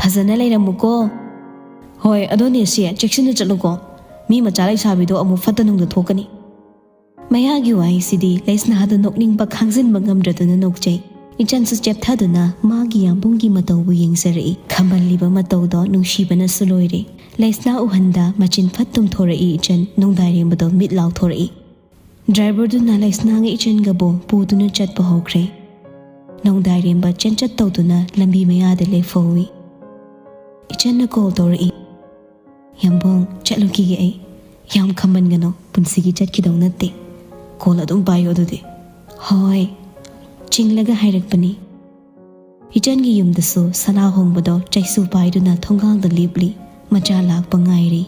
"ꯐꯖꯅ ꯂꯩꯔꯝꯃꯨꯀꯣ꯫" "ꯍꯣꯏ, ꯑꯗꯨꯅꯦ ꯁꯤ, ꯆꯦꯛꯁꯤꯟꯅ ꯆꯠꯂꯨꯀꯣ꯫ ꯃꯤ ꯃꯆꯥ ꯂꯩꯁꯥꯕꯤꯗꯣ ꯑꯃꯨꯛ ꯐꯠꯇ ꯅꯨꯡꯗ ꯊꯣꯛꯀꯅꯤ꯫" ꯃꯌꯥꯒꯤ ꯋꯥꯍꯩꯁꯤꯗꯤ ꯂꯩꯁꯅꯥꯗꯨ ꯅꯣꯛꯅꯤꯡꯕ ꯈꯥꯡꯖꯤꯟꯕ ꯉꯝꯗ꯭ꯔꯗꯨꯅ ꯅꯣꯛꯆꯩ꯫ ꯏꯆꯟꯁꯨ ꯆꯦꯞꯊꯗꯨꯅ ꯃꯥꯒꯤ ꯌꯥꯝꯕꯨꯡꯒꯤ ꯃꯇꯧꯕꯨ ꯌꯦꯡꯖꯔꯛꯏ꯫ ꯈꯝꯕꯜꯂꯤꯕ ꯃꯇꯧꯗꯣ ꯅꯨꯡꯁꯤꯕꯅꯁꯨ ꯂꯣꯏꯔꯦ꯫ ꯂꯩꯁꯅꯥ ꯎꯍꯟꯗ ꯃꯆꯤꯟ ꯐꯠ ꯇꯨꯝꯊꯣꯔꯛꯏ ꯏꯆꯟ꯫ ꯅꯣꯡꯗꯥꯏꯔꯦꯝꯕꯗꯣ ꯃꯤꯠ ꯂꯥꯎꯊꯣꯔꯛꯏ꯫ ꯗ꯭ꯔꯥꯏꯚꯔꯗꯨꯅ ꯂꯩꯁꯅꯥꯒ ꯏꯆꯟꯒꯕꯨ ꯄꯨꯗꯨꯅ ꯆꯠꯄ ꯍꯧꯈ꯭ꯔꯦ꯫ ꯅꯣꯡꯗꯥꯏꯔꯦꯝꯕ ꯆꯦꯟꯆꯠ ꯇꯧꯗꯨꯅ ꯂꯝꯕꯤ ꯃꯌꯥꯗ ꯂꯦꯞꯍꯧꯏ꯫ ꯏꯆꯟꯅ ꯀꯣꯜ ꯇꯧꯔꯛꯏ꯫ "ꯌꯥꯝꯕꯨꯡ, ꯆꯠꯂꯨꯈꯤꯒꯦ ꯑꯩ꯫ ꯌꯥꯝ ꯈꯝꯕꯟꯒꯅꯨ, ꯄꯨꯟꯁꯤꯒꯤ ꯆꯠꯈꯤꯗꯧ ꯅꯠꯇꯦ꯫ ꯀꯣꯜ ꯑꯗꯨꯝ ꯄꯥꯏꯌꯨ ꯑꯗꯨꯗꯤ꯫" "ꯍꯣꯏ꯫" ꯆꯤꯡꯂꯒ ꯍꯥꯏꯔꯛꯄꯅꯤ꯫ ꯏꯆꯟꯒꯤ ꯌꯨꯝꯗꯁꯨ ꯁꯅꯥ ꯍꯣꯡꯕꯗꯣ ꯆꯩꯁꯨ ꯄꯥꯏꯗꯨꯅ ꯊꯣꯡꯒꯥꯜꯗ ꯂꯦꯞꯂꯤ꯫ ꯃꯆꯥ ꯂꯥꯛꯄ ꯉꯥꯏꯔꯤ꯫